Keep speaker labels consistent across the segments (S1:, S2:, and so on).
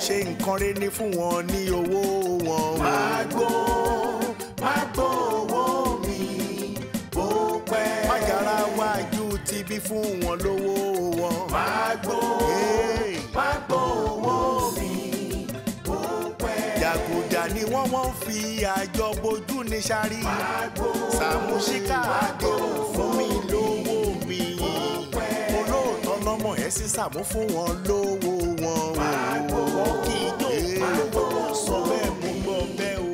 S1: Ṣe nǹkan rẹ̀ ní fún wọn ní owó wọn. Máa gbó owó mi bó pẹ́. Májàra wájú ti bí fún wọn lówó wọn. Máa gbó owó mi bó pẹ́. Jàgùjà ni wọ́n fi àjọ bojú ní sáré. Sàmúsíkà àdéhùn fún mi lówó mi. Olóòótọ́ lọ́mọ ẹ̀ sí Sàmú fún wọn lówó wọn. Wọ́n kì í jó olówó sọ bẹ́ẹ̀ mú gbọ́ bẹ́ẹ̀ o.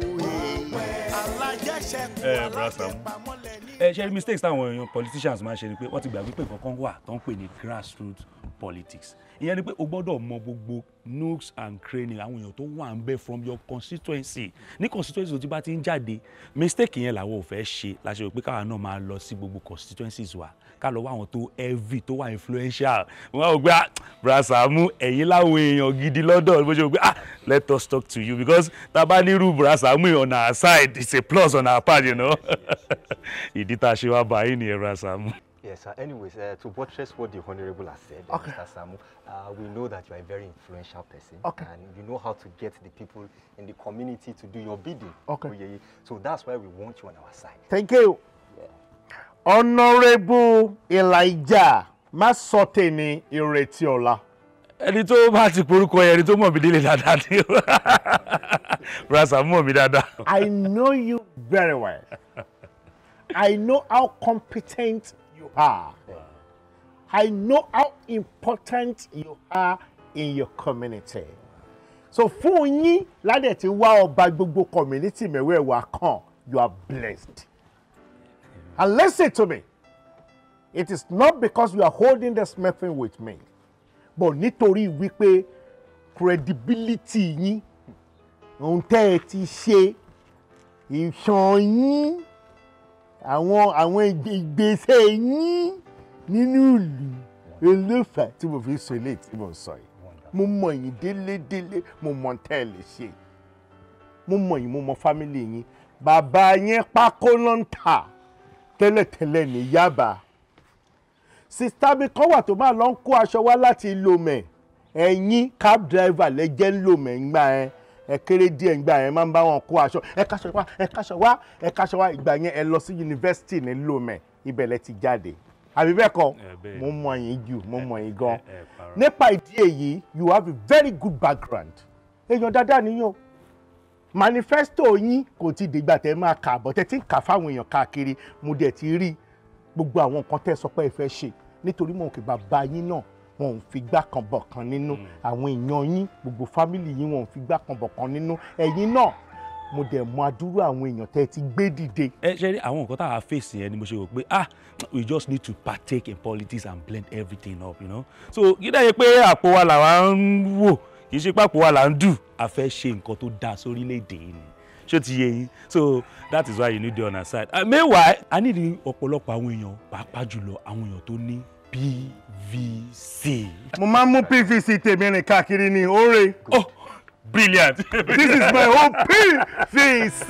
S1: Alájẹsẹ̀kù alájẹpamọ́lẹ̀ ní.
S2: Ẹ ṣe mistakes táwọn èèyàn politicians máa ń ṣe ni pé wọ́n ti gbàgbé pé nǹkan kan wà tó ń pè ní grassroots politics. Ìyẹn ni pé o gbọ́dọ̀ mọ gbogbo nooks and crannies àwọn èèyàn tó wà ń bẹ from your constituency. Ní constituency tó ti bá ti ń jáde, mistake yẹn làwọn ò fẹ́ ṣe la ṣe rò pé káwa náà máa lọ sí gbogbo constituencies wa, ká lọ wá àwọn tó heavy, tó wà influential. Wọ́n á wò pé, "Ah, Bra Sàámú, ẹ̀yin láwọn èèyàn gidi lọ́dọ̀." Bó ṣe wò pé, "Ah, let us talk to you," because tá a bá nírú Bra Sàámú on our side, it's a plus on our part. Ìdí tá a ṣe wá bá yín nìyẹn, Bra Sàámú.
S3: Yes, sir. Anyways, to buttress what the Honorable has said, Mr. Samu, we know that you are a very influential person, and you know how to get the people in the community to do your bidding. Oyeye. So that's why we want you on our side.
S4: Thank you. Honorable Elijah Masoteni Iretiola.
S2: Ẹni tó bá ti porúkọ yẹn, ẹni tó mọ̀ mí délé dáadáa ni. Bra Sàámú mọ̀ mí dáadáa.
S4: I know you very well. I know how competent you are. I know how important you are in your community. So fún yín ládẹ̀ tí wá ọba gbogbo community mẹ́wẹ̀ẹ̀wá kan, you are blessed. And listen to me. It is not because you are holding this meeting with me, but nítorí wípé credibility yín, ohun tẹ́ ẹ ti ṣe, ìṣàn yín, àwọn ìgbésẹ̀ yín nínú ìlú olófà tí mo fi sọ eléyìí tí mo sọ yìí. Mo mọ̀ yín délédélé, mo mọ̀ tẹ́ ẹ lè ṣe. Mo mọ̀ yín, mo mọ̀ family yín. Bàbá yín pákó ló ń tà tẹ́lẹ̀tẹ́lẹ̀ ní Yaba. Sister mi kan wà tó máa lọ ń kó aṣọ wá láti Lomé. Ẹ̀yin cab driver lẹ́jẹ́ ń Lomé ńgbà yẹn. Ẹ kéré díẹ̀ ńgbà yẹn, máa ń bá wọn kó aṣọ. Ẹ káṣọ wá, ẹ káṣọ wá, ẹ káṣọ wá. Ìgbà yẹn ẹ lọ sí yunifásitì ní Lomé, ibẹ̀ lẹ ti jáde. Àbí bẹ́ẹ̀ kọ́? Mo mọ̀ yín jù, mo mọ̀ yín gan. Nípa ìdí èyí, you have a very good background. Èèyàn dáadáa nìyẹn. Manifesto yín kò ti dìgbà tẹ́ máa kà bọ́, tẹ́ ti ń kà fáwọn èèyàn káàkiri. Mo dẹ̀ ti rí gbogbo àwọn nǹkan tẹ́ sọ pé ẹ fẹ́ ṣe, nítorí mọ̀ kí bàbá yín náà wọn ò fi gbá kan bọ̀ kan nínú. Àwọn èèyàn yín, gbogbo family yín, wọn ò fi gbá kan bọ̀ kan nínú. Ẹ̀yin náà, mo dẹ̀ mọ adúrú àwọn èèyàn tẹ́ ti gbé dìde.
S2: Ẹ ṣe rí àwọn nǹkan tá a fèsì yẹn ni mo ṣe rò pé, ah, we just need to partake in politics and blend everything up. So kí dẹ́ yẹ pé àpò wa làwa ń wò, kì í ṣe pé àpò wa là ń dù. A fẹ́ ṣe nǹkan tó dáa sórílẹ̀-èdè yìí ni. Ṣé ti yé yín? So that is why you need to on our side. Meanwhile, a need ọ̀pọ̀lọpọ̀ àwọn èèyàn, pàápàá jùlọ àwọn èèyàn tó ní PVC.
S4: Mo máa ń mú PVC tèmi rìn káàkiri ní oore.
S2: Oh, brilliant.
S4: This is my own PVC.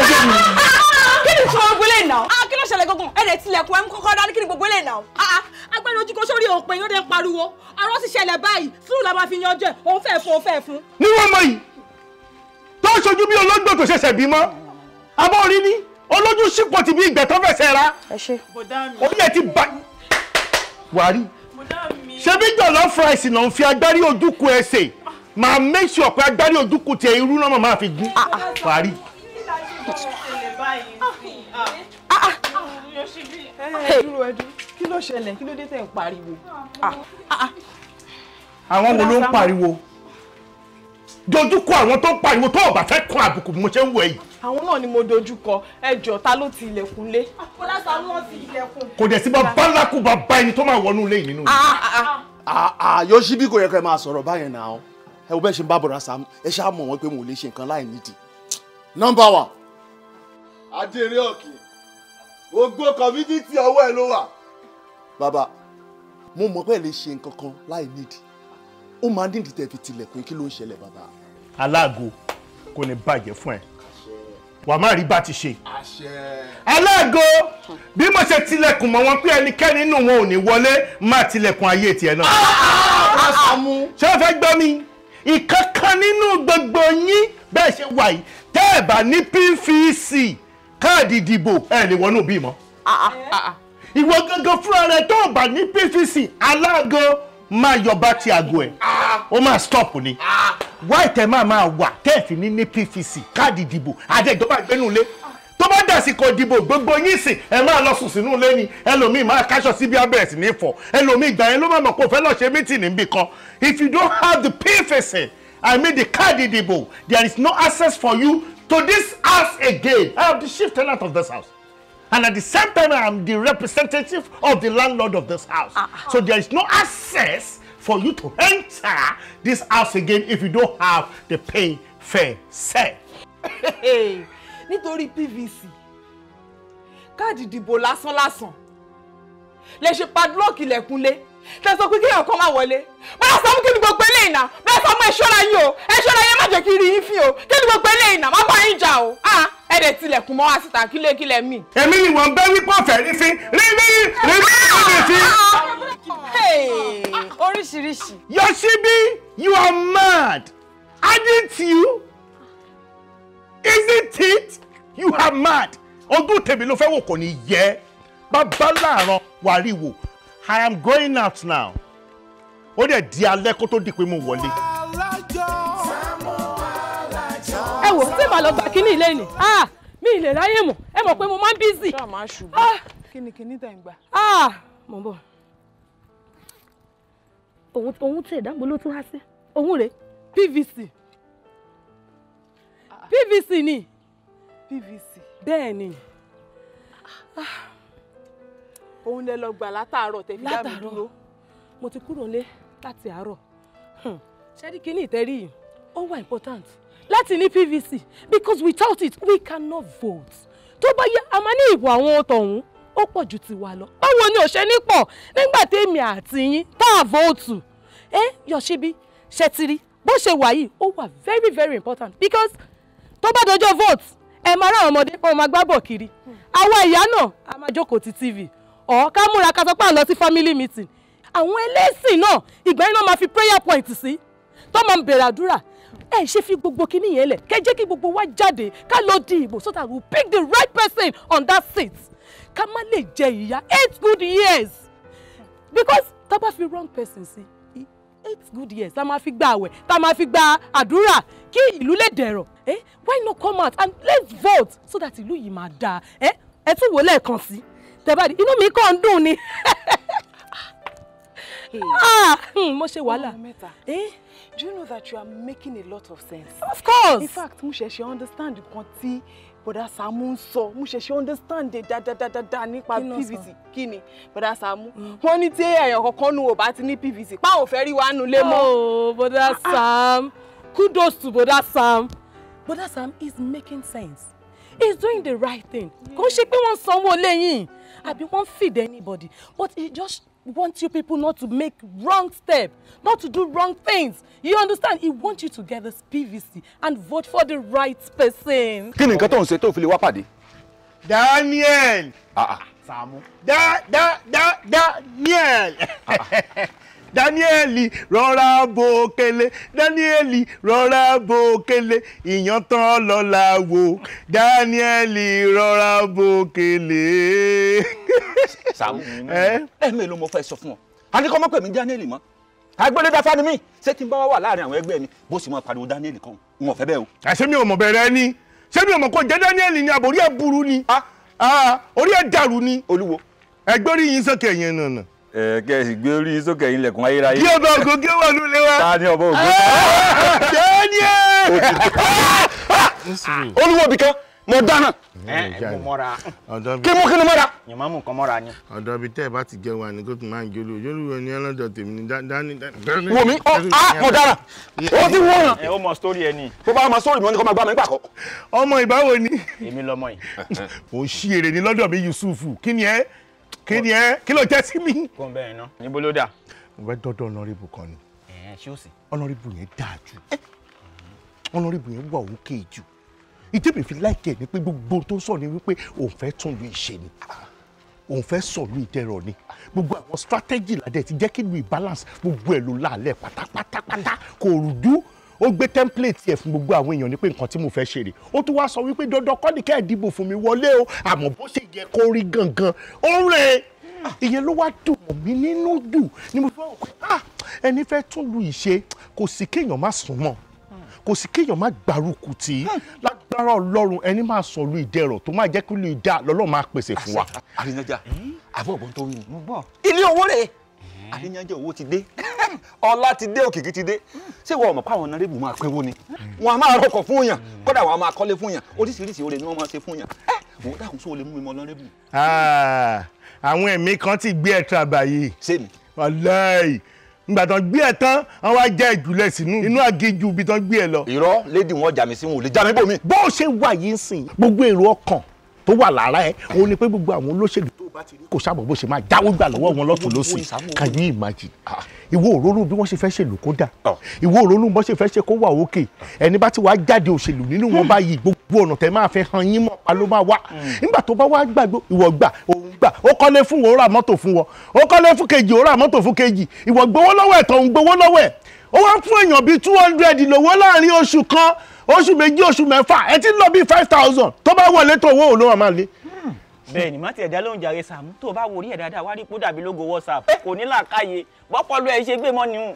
S5: Kí ni ìṣòro gbélé náà? Kí ló ṣẹlẹ̀ gangan? Ẹ lè tilẹ̀kùn, ẹ mú kọ́kọ́ dání, kí ni gbogbo eléyìí náà? Agbẹ́ni ojú kò sórí òpin yóò dé ń pariwo. Arọ́ sì ṣẹlẹ̀ báyìí, sùúrù la máa fi yanjú ẹ̀, òun fẹ́ fún, òun fẹ́ fún.
S4: Níwọ̀n mọ̀ yìí tó ń ṣojú bí olóńgbò tó ṣẹ̀ṣẹ̀ bímọ, abọ́ orí ní olójú sípò ti bí ìgbẹ́ tó fẹsẹ̀ ra. Orí ẹ̀ ti bá wàrí. Ṣé bí jollof rice náà ń fi agbárí ojúkú ẹsẹ̀ máa make sure pé agbárí ojúkú tiẹ̀ irú náà máa fi gún wàrí.
S6: Ẹ dúró, ẹ dúró, kí ló ṣẹlẹ̀? Kí ló dé tẹ̀ ń pariwo?
S4: Àwọn wo ló ń pariwo? Dojúkọ àwọn tó ń pariwo tó o bá fẹ́ kan àbùkù bí mo ṣe ń wẹ̀ yìí.
S6: Àwọn náà ni mo dojúkọ. Ẹ jọ̀ọ́, ta ló ti ilẹ̀kùn lé?
S5: Bọ́lá Sàámú wọn ti ilẹ̀kùn.
S4: Kò dẹ̀ sí bá bálákù bá bá ẹni tó máa wọnú ilé yìí nínú.
S7: Yosibi, kò yẹ kẹ́ máa sọ̀rọ̀ báyẹn náà. Ẹ wo bẹ́ẹ̀ ṣe ń bá bọ̀dá Sàámú, ẹ ṣáà mọ̀ wọ́n pé mo lè ṣe nǹkan láì nídìí. Number one. Adéré ọ̀kì, gbogbo community ọwọ́ ẹ ló wà. Bàbá, mo mọ̀ pé ẹ lè ṣe nǹkan kan láì nídìí. Ó máa nídìí tẹ̀ fi tilẹ̀kùn. Kí ló ń ṣẹlẹ̀, bàbá?
S4: Aláàgò kò ní bàjẹ́ fún ẹ. Wà má rí bá ti ṣe. Aláàgọ́ bí mo ṣe tilẹ̀kùn mọ́ wọn pé ẹnikẹ́ni nínú wọn ò ní wọlé, má tilẹ̀kùn ayé tiẹ̀ náà. Ṣé o fẹ́ gbọ́ mi? Ìkankan nínú gbogbo yín bẹ́ẹ̀ ṣe wà yìí, tẹ́ ẹ̀ bá ní PVC káàdì ìdìbò ẹ̀ lè wọnú bí mọ́. Ìwọ gangan fúnra rẹ tó bá ní PVC, aláàgọ́ máa yọ bá ti àgọ́ ẹ̀, ó máa stop ni. Wá ìtẹ̀ máa wà tẹ́ẹ̀fì ní PVC káàdì ìdìbò àdẹ́jọba ìgbẹ́nu ilé. Tó bá dàsìkò ìdìbò gbogbo yín sìn ẹ máa lọ sùn sínú ilé ni, ẹlòmíì máa káṣọ síbi abẹ́rẹ́ sí ní fọ̀, ẹlòmíì ìgbà yẹn ló máa mọ̀ kó fẹ́ lọ ṣe mítìnì níbì kan. If you don't have the PVC, I mean the káàdì ìdìbò, there is no access for you to this house again. I am the chief tenant of this house. And at the same time, I am the representative of the landlord of this house. So there is no access for you to enter this house again if you don't have the pay fair set.
S6: Nítorí PVC, káàdì ìdìbò lásán lásán, lè ṣe padlock ilẹ̀kùnlé, tẹ sọ pé kéèyàn kan máa wọlé. Bọ́lá Sàámú, kí ni gbogbo eléyìí náà? Bọ́lá Sàámú, ẹ ṣọ́ra yín o, ẹ ṣọ́ra yín, má jẹ́ kí rí yín fín o. Kí ni gbogbo eléyìí náà? Má bá yín jà o. Ẹ dẹ̀ tilẹ̀kùn mọ́ wá síta, kílẹ̀ mí.
S4: Èmi ni wọ́n bẹ́ wípé ọ̀fẹ́ rí fín, rí rí rí rí fín.
S5: Oríṣiríṣi.
S4: Yoshibi, you are mad. Aren't you? Isn't it? You are mad. Ọdún tèmi ló fẹ́ wò kò ní yẹ. Bàbá láàárọ̀ wàrí wò. I am going out now. Ó dẹ̀ di alẹ́ kó tó di pé mo wọlé.
S5: Ẹ wò, tí màá lọ gba kíní ilé ni. Mi ì lè ráyè mọ̀, ẹ mọ̀ pé mo máa ń bízì.
S6: Ṣé àmà ṣubú? Kí ni kíní tẹ̀ ń gbà?
S5: Mo ń bọ̀. Òun tí ẹ̀dá ló tún há sí. Òun rèé, PVC. PVC ni.
S6: PVC.
S5: Bẹ́ẹ̀ ni.
S6: Òun lẹ lọ gbà látàárọ̀ tẹ fi dá mi dúró.
S5: Mo ti kúrò nílé láti àárọ̀. Ṣé rí kíní ìtẹ́rí yìí? Ó wà important láti ní PVC because without it we cannot vote. Tó bá yá, a máa ní ìbò àwọn tọ̀hún ó pọ̀ ju tiwa lọ. Báwo ni ò ṣe ní pọ̀ nígbà tèmi àti yín tá a vote? Yoshibi, ṣe ti rí bó ṣe wà yìí, ó wà very very important because tó bá dọjọ́ vote, ẹ máa rá àwọn ọmọdé wọn máa gbá bọ̀ kiri. Àwa ìyá náà a máa jókòó ti TV ọ̀ ká múra ká sọ pé à ń lọ sí family meeting. Àwọn ẹlẹ́sìn náà ìgbà yẹn náà máa fi prayer point sí tó máa ń bẹ̀rẹ̀ àdúrà. Ẹ ṣe fi gbogbo kíní yẹn lẹ̀ kẹ́ jẹ́ kí gbogbo wa jáde ká lọ di ìbò so that we pick the right person on that seat. Ká má lè jẹ ìyà 8 good years because tá bá fi wrong person sí, 8 good years tá máa fi gba àwẹ̀, tá máa fi gba àdúrà kí ìlú lè dẹ̀rọ̀. Why not come out and let's vote so that ìlú yìí máa dáa? Ẹ tún wò lẹ́ẹ̀kan sí tẹ́bàdì, inú mi kàn ń dùn ni. Mo ṣe wàhálà.
S6: Do you know that you are making a lot of sense?
S5: Of course.
S6: In fact, mo ṣẹ̀ṣẹ̀ understand nǹkan tí Bọ̀dá Sàámú ń sọ. Mo ṣẹ̀ṣẹ̀ understand dáadáa nípa PVC. Kí ni Bọ̀dá Sàámú? Wọ́n ní tí èèyàn kankan nu ò bá ti ní PVC, páwọn ò fẹ́ rí wa nu lé mọ́.
S5: Oh, Bọ̀dá Sam. Kudos to Bọ̀dá Sam. Bọ̀dá Sam is making sense. He's doing the right thing. Kò ṣe pé wọ́n sanwó lẹ́yìn àbí wọ́n feed anybody, but he just wants you people not to make wrong step, not to do wrong things. You understand? He wants you to get this PVC and vote for the right person.
S8: Kí ni nǹkan tó ń ṣe tó fi lè wá pàdé?
S4: Daniel. Sàámú. Daniel. Daniel rọra bòkele, Daniel rọra bòkele, ìyàn tán lọ́la wo, Daniel rọra bòkele.
S8: Sàámú, ẹ mélòó mo fẹ́ sọ fún ọ? A ní kọ́ mọ́ pè mí Daniel mọ́. Agbélé dáfá ni mí. Ṣé tí n bá wà láàrin àwọn ẹgbẹ́ mi, bó sì máa pariwo Daniel kan, n ò fẹ́ bẹ́ẹ̀ o.
S4: Àṣé mi ò mọ̀ bẹ̀rẹ̀ ni? Ṣé mi ò mọ̀ kó jẹ́ Daniel ni? Àbórí ẹ̀ burú ni? Orí ẹ̀ dàrú ni?
S8: Olúwo.
S4: Ẹgbẹ́ orí yín sókè yẹn nànà.
S8: Kẹ́ ẹ sì gbé orí sókè yín lẹ̀kùn ayérayé.
S4: Kí ọba ògo kí ó wà nílé wa.
S8: Ta ni ọba ògo?
S4: Daniel.
S8: Olúwo bìkan, mo dáná.
S9: Ẹ mú mọ́ra.
S8: Kí mú kí ni mọ́ra?
S9: Yẹn máa mú nǹkan mọ́ra ni.
S4: Ọ̀dọ̀ ibi tẹ́ ẹ bá ti jẹun àní kó tún máa ń jolú. Jolú ni ẹlọ́dọ̀ tèmi ni dání.
S8: Wò mí, mo dára. Ó ti wọ́n.
S9: Ẹ ó mọ sítórì ẹ ni.
S8: Bó bá mọ sítórì mi, wọ́n ní kó máa gbá mi pàkọ́.
S4: Ọmọ ìbáwo ni?
S9: Èmi lọmọ yìí.
S4: Ò ń ṣí èrè ní lọ́dọ̀ mi, Yusufu. Kí ni ẹ? Kí ni ẹ? Kí ló jẹ́ sí mi?
S9: Kó ń bẹ́ẹ̀ ná. Níbo ló dà?
S4: Mo fẹ́ dọ́dọ̀ ọ̀nàrẹ́bù kan ni.
S9: Ṣé ó sì?
S4: Ọ̀nàrẹ́bù yẹn dáa jù. Ọ̀nàrẹ́bù yẹn wà òkè jù. Ìtẹ́mi fi láìkẹ́ ni pé gbogbo tó ń sọ ni wípé òun fẹ́ tún lu ìṣe ni, òun fẹ́ sọ lu ìdẹ̀rọ̀ ni. Gbogbo àwọn strategy ládẹ̀ ti jẹ́ kí lu ìbalance gbogbo ẹ̀ ló láàlẹ̀ pátápátápátá, kò rújú. Ó gbé template ẹ̀ fún gbogbo àwọn èèyàn ní pé nǹkan tí mo fẹ́ ṣe rè. Ó tún wá sọ wípé dandan kọ́ ni kẹ́ ẹ̀ dìbò fún mi wọlé o, àmọ́ bó ṣe yẹ kó rí gangan ó rè. Ìyẹn ló wá dùn mọ́ mi nínú dùn ni mo fẹ́ wọ̀ pé ah, ẹni fẹ́ tún lu ìṣe, kò sí kéèyàn má sùn mọ́, kò sí kéèyàn má gbárùkù tì í. Lágbára Ọlọ́run, ẹni máa sọ lu ìdẹ̀rọ̀ tó máa jẹ́ kí lu ìdá lọ́lọ́run máa pèsè fún wa.
S8: Àríyànjá àbọ̀ ọ̀gbọ́n tó wí ni ilé owó rẹ̀. Àríyànjá owó ti dé, ọlá ti dé, òkìkí ti dé. Ṣé ìwọ ọmọ pàwọn ọ̀nàrẹ́bù máa pẹ́wó ni? Wọn a máa rọkọ̀ fún yàn, kódà wọn a máa kọ́lé fún yàn, oríṣiríṣi oore ni wọ́n máa ṣe fún yàn. Ẹ wò ó dákun, sóò lè mú mi mọ ọ̀nàrẹ́bù.
S4: Àwọn ẹ̀mí kan ti gbé ẹ̀ tàbà yìí.
S8: Ṣé mi?
S4: Wàláì, ìgbà tán gbé ẹ tán, wọn wá jẹ́ ìjùlẹ̀ sínú inú aginjù ibi tán gbé ẹ lọ.
S8: Irọ́ lédi wọn jà mí sí, wọn ò lè já mi bò mí.
S4: Bó o ṣe wà yìí ń sìn, gbogbo èrò ọkàn tó wà lára ẹ òun ni pé gbogbo àwọn olóṣèlú tó bá ti rí kò sábà bó ṣe máa jáwó gbà lọ́wọ́ wọn lọ́tún lọ́sì. Can you imagine? Ìwọ òrónú bí wọ́n ṣe fẹ́ ṣèlú kó dà, ìwọ òrónú bí wọ́n ṣe fẹ́ ṣe kó wà òkè. Ẹni bá ti wá jáde òṣèlú nínú wọn báyìí, gbogbo ọ̀nà tẹ máa fẹ́ hàn yín mọ́ pa ló máa wá. Nígbà tó bá wá gbàgbó, ìwọ gbà, òun gbà, ó kọ́lé fún wọn, ó ra mọ́tò fún wọn, ó kọ́lé fún kejì, ó ra mọ́tò fún kejì, ìwọ gbowó lọ́wọ́ ẹ̀, tọ̀hún gbowó lọ́wọ́ ẹ̀, ó wá fún èèyàn bíi 200 lówó láàrin oṣù kan, oṣù méjì, oṣù mẹ́fà, ẹ ti ń lọ bíi 5,000. Tó bá wọlé tó owó òun ló wà máa lé.
S9: Bẹ́ẹ̀ni, má tiẹ̀ dá lóhùn jàre Sàámú, tó o bá wo orí ẹ̀ dáadáa wá rí kó dàbí lógo WhatsApp, kò ní làákàyè, bọ́pọ̀lù ẹ̀ ṣe gbé mọ́ ni hùn.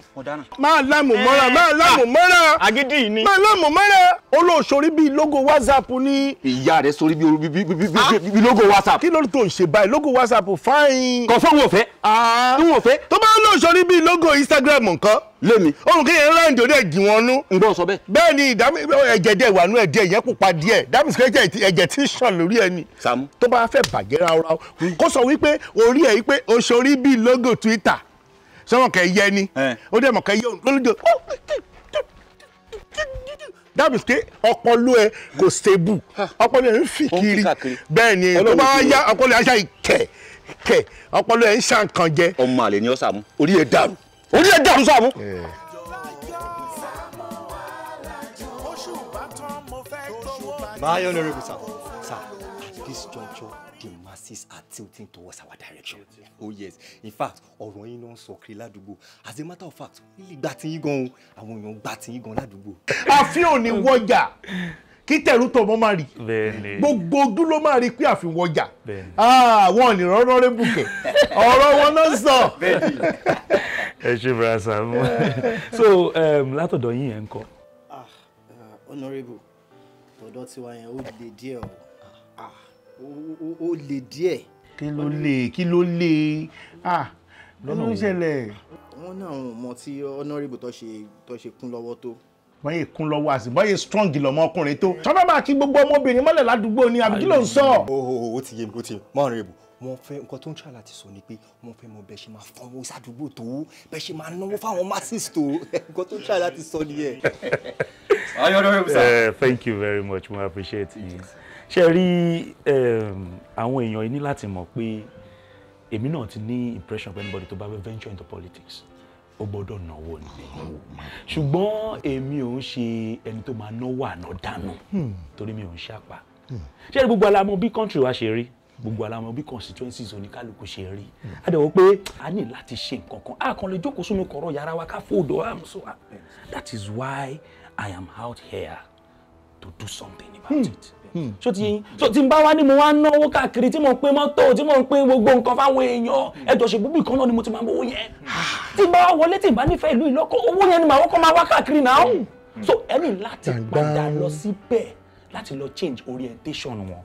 S4: Máa lámù mọ́ra, máa lámù mọ́ra,
S9: agídí ni.
S4: Máa lámù mọ́ra, olóòṣòrí bíi logo WhatsApp ni.
S8: Ìyá rẹ sórí bíi logo WhatsApp.
S4: Kí ló tó ń ṣe báyìí? Logo WhatsApp fáyín.
S8: Kò fún wọn fẹ́. N ò fẹ́.
S4: Tó bá olóòṣòrí bíi logo Instagram nǹkan.
S8: Lémi.
S4: Ohun kéèyàn ráǹdì ó dẹ̀ jì wọ́n nú.
S8: N gbọ́ sọ bẹ́ẹ̀.
S4: Bẹ́ẹ̀ ni ẹ̀jẹ̀ díẹ̀ wà nú ẹ̀díẹ̀ yẹn pupa díẹ̀, dábìsí ẹ̀jẹ̀ tí ń ṣàn lórí ẹni.
S8: Sàámú.
S4: Tó bá fẹ́ bàjẹ́ ráúráú, kó sọ wípé orí ẹ̀ wípé oṣorí bíi logo Twitter, sọ́wọ́n kẹ́ yẹ ni, ó dẹ̀ mọ̀ kẹ́ yẹ òun lójú. Dábìsí pé ọpọlọ ẹ kò stable, ọpọlọ ẹ ń fì kiri. Bẹ́ẹ̀ ni tó bá yá ọpọlọ ẹ aṣá ìkẹ̀ kẹ̀, ọpọlọ ẹ ń ṣàǹkan jẹ.
S8: Ọmọ àlè ni ọ Sàámú, orí ẹ dàrú, orí ẹ dàrú Sàámú.
S3: My honorable sir, sir, at this juncture, the masses are tilting towards our direction. Oh yes, in fact, ọ̀rọ̀ yín ló ń sọ kiri ládùúgbò. As a matter of fact, lílì gbà tí yín gan-an, àwọn èèyàn gbà tí yín gan ládùúgbò.
S4: Àfi ò ní wọjà kí tẹ̀rù tọmọ máa rí, gbogbo ojú ló máa rí pé àfi wọjà. Wọn ò ní rọ́rọ́ rẹ́ bùkẹ́, ọ̀rọ̀ wọn náà sọ.
S2: Ẹ ṣe bra Sàámú. So látọ̀dọ̀ yín yẹn ń kọ́.
S10: Honourable, tọ̀dọ̀ tiwa yẹn ó le díẹ̀ o, ó le díẹ̀.
S4: Kí ló lè, kí ló lè, kí ló ń ṣẹlẹ̀?
S10: Wọ́n náà wọn mọ tí honourable tó ṣe kún lọ́wọ́ tó.
S4: Wọ́n yẹ kún lọ́wọ́ àsì, wọ́n yẹ strong lọ́mọkùnrin tó. Sọ́dọ̀ máa kí gbogbo ọmọbìnrin mọ́lẹ̀ ládùúgbò ni, àbí kí ló ń sọ?
S3: Ó ti yé mi, ó ti yé mi, my honourable, wọ́n fẹ́ nǹkan tó ń try láti sọ ni pé wọ́n fẹ́ mọ bẹ́ẹ̀ ṣe máa fọwọ́ sádùúgbò tó, bẹ́ẹ̀ ṣe máa náwó fáwọn masses tó, nǹkan tó ń try láti sọ nìyẹn.
S2: Thank you very much, mo appreciate you. Ṣé rí àwọn èèyàn yìí ní láti mọ̀ pé èmi náà ti ní impression pé anybody tó bá fẹ́ venture into politics ó gbọ́dọ̀ náwó ni. Ṣùgbọ́n èmi ò ń ṣe ẹni tó máa náwó àná dànù, torí mi ò ń ṣàpà. Ṣé rí gbogbo alamọ bí country wa ṣe rí, gbogbo alamọ bí constituencies oníkálukú ṣe rí, a dẹ̀ wọ́n pé a ní láti ṣe nǹkan kan, a kàn lè jókòó sínú kọ̀rọ̀ yàrá wa ká fòdò àmúṣọ. That is why I am out here to do something about it. So ti so tí n bá wá ní mo wá náwó káàkiri, tí mo ń pín mọ́tò, tí mo ń pín gbogbo nǹkan fáwọn èèyàn, ẹjọ́ ṣe gbogbo ìkan náà ni mo ti máa ń bówó yẹn. Tí n bá wá wọlé, tí n bá nífẹ̀ẹ́ ìlú ìlọ́kọ̀, owó yẹn ni màá kọ́kọ́ máa wá káàkiri náà. So ẹ ní láti padà lọ síbẹ̀ láti lọ change orientation wọn.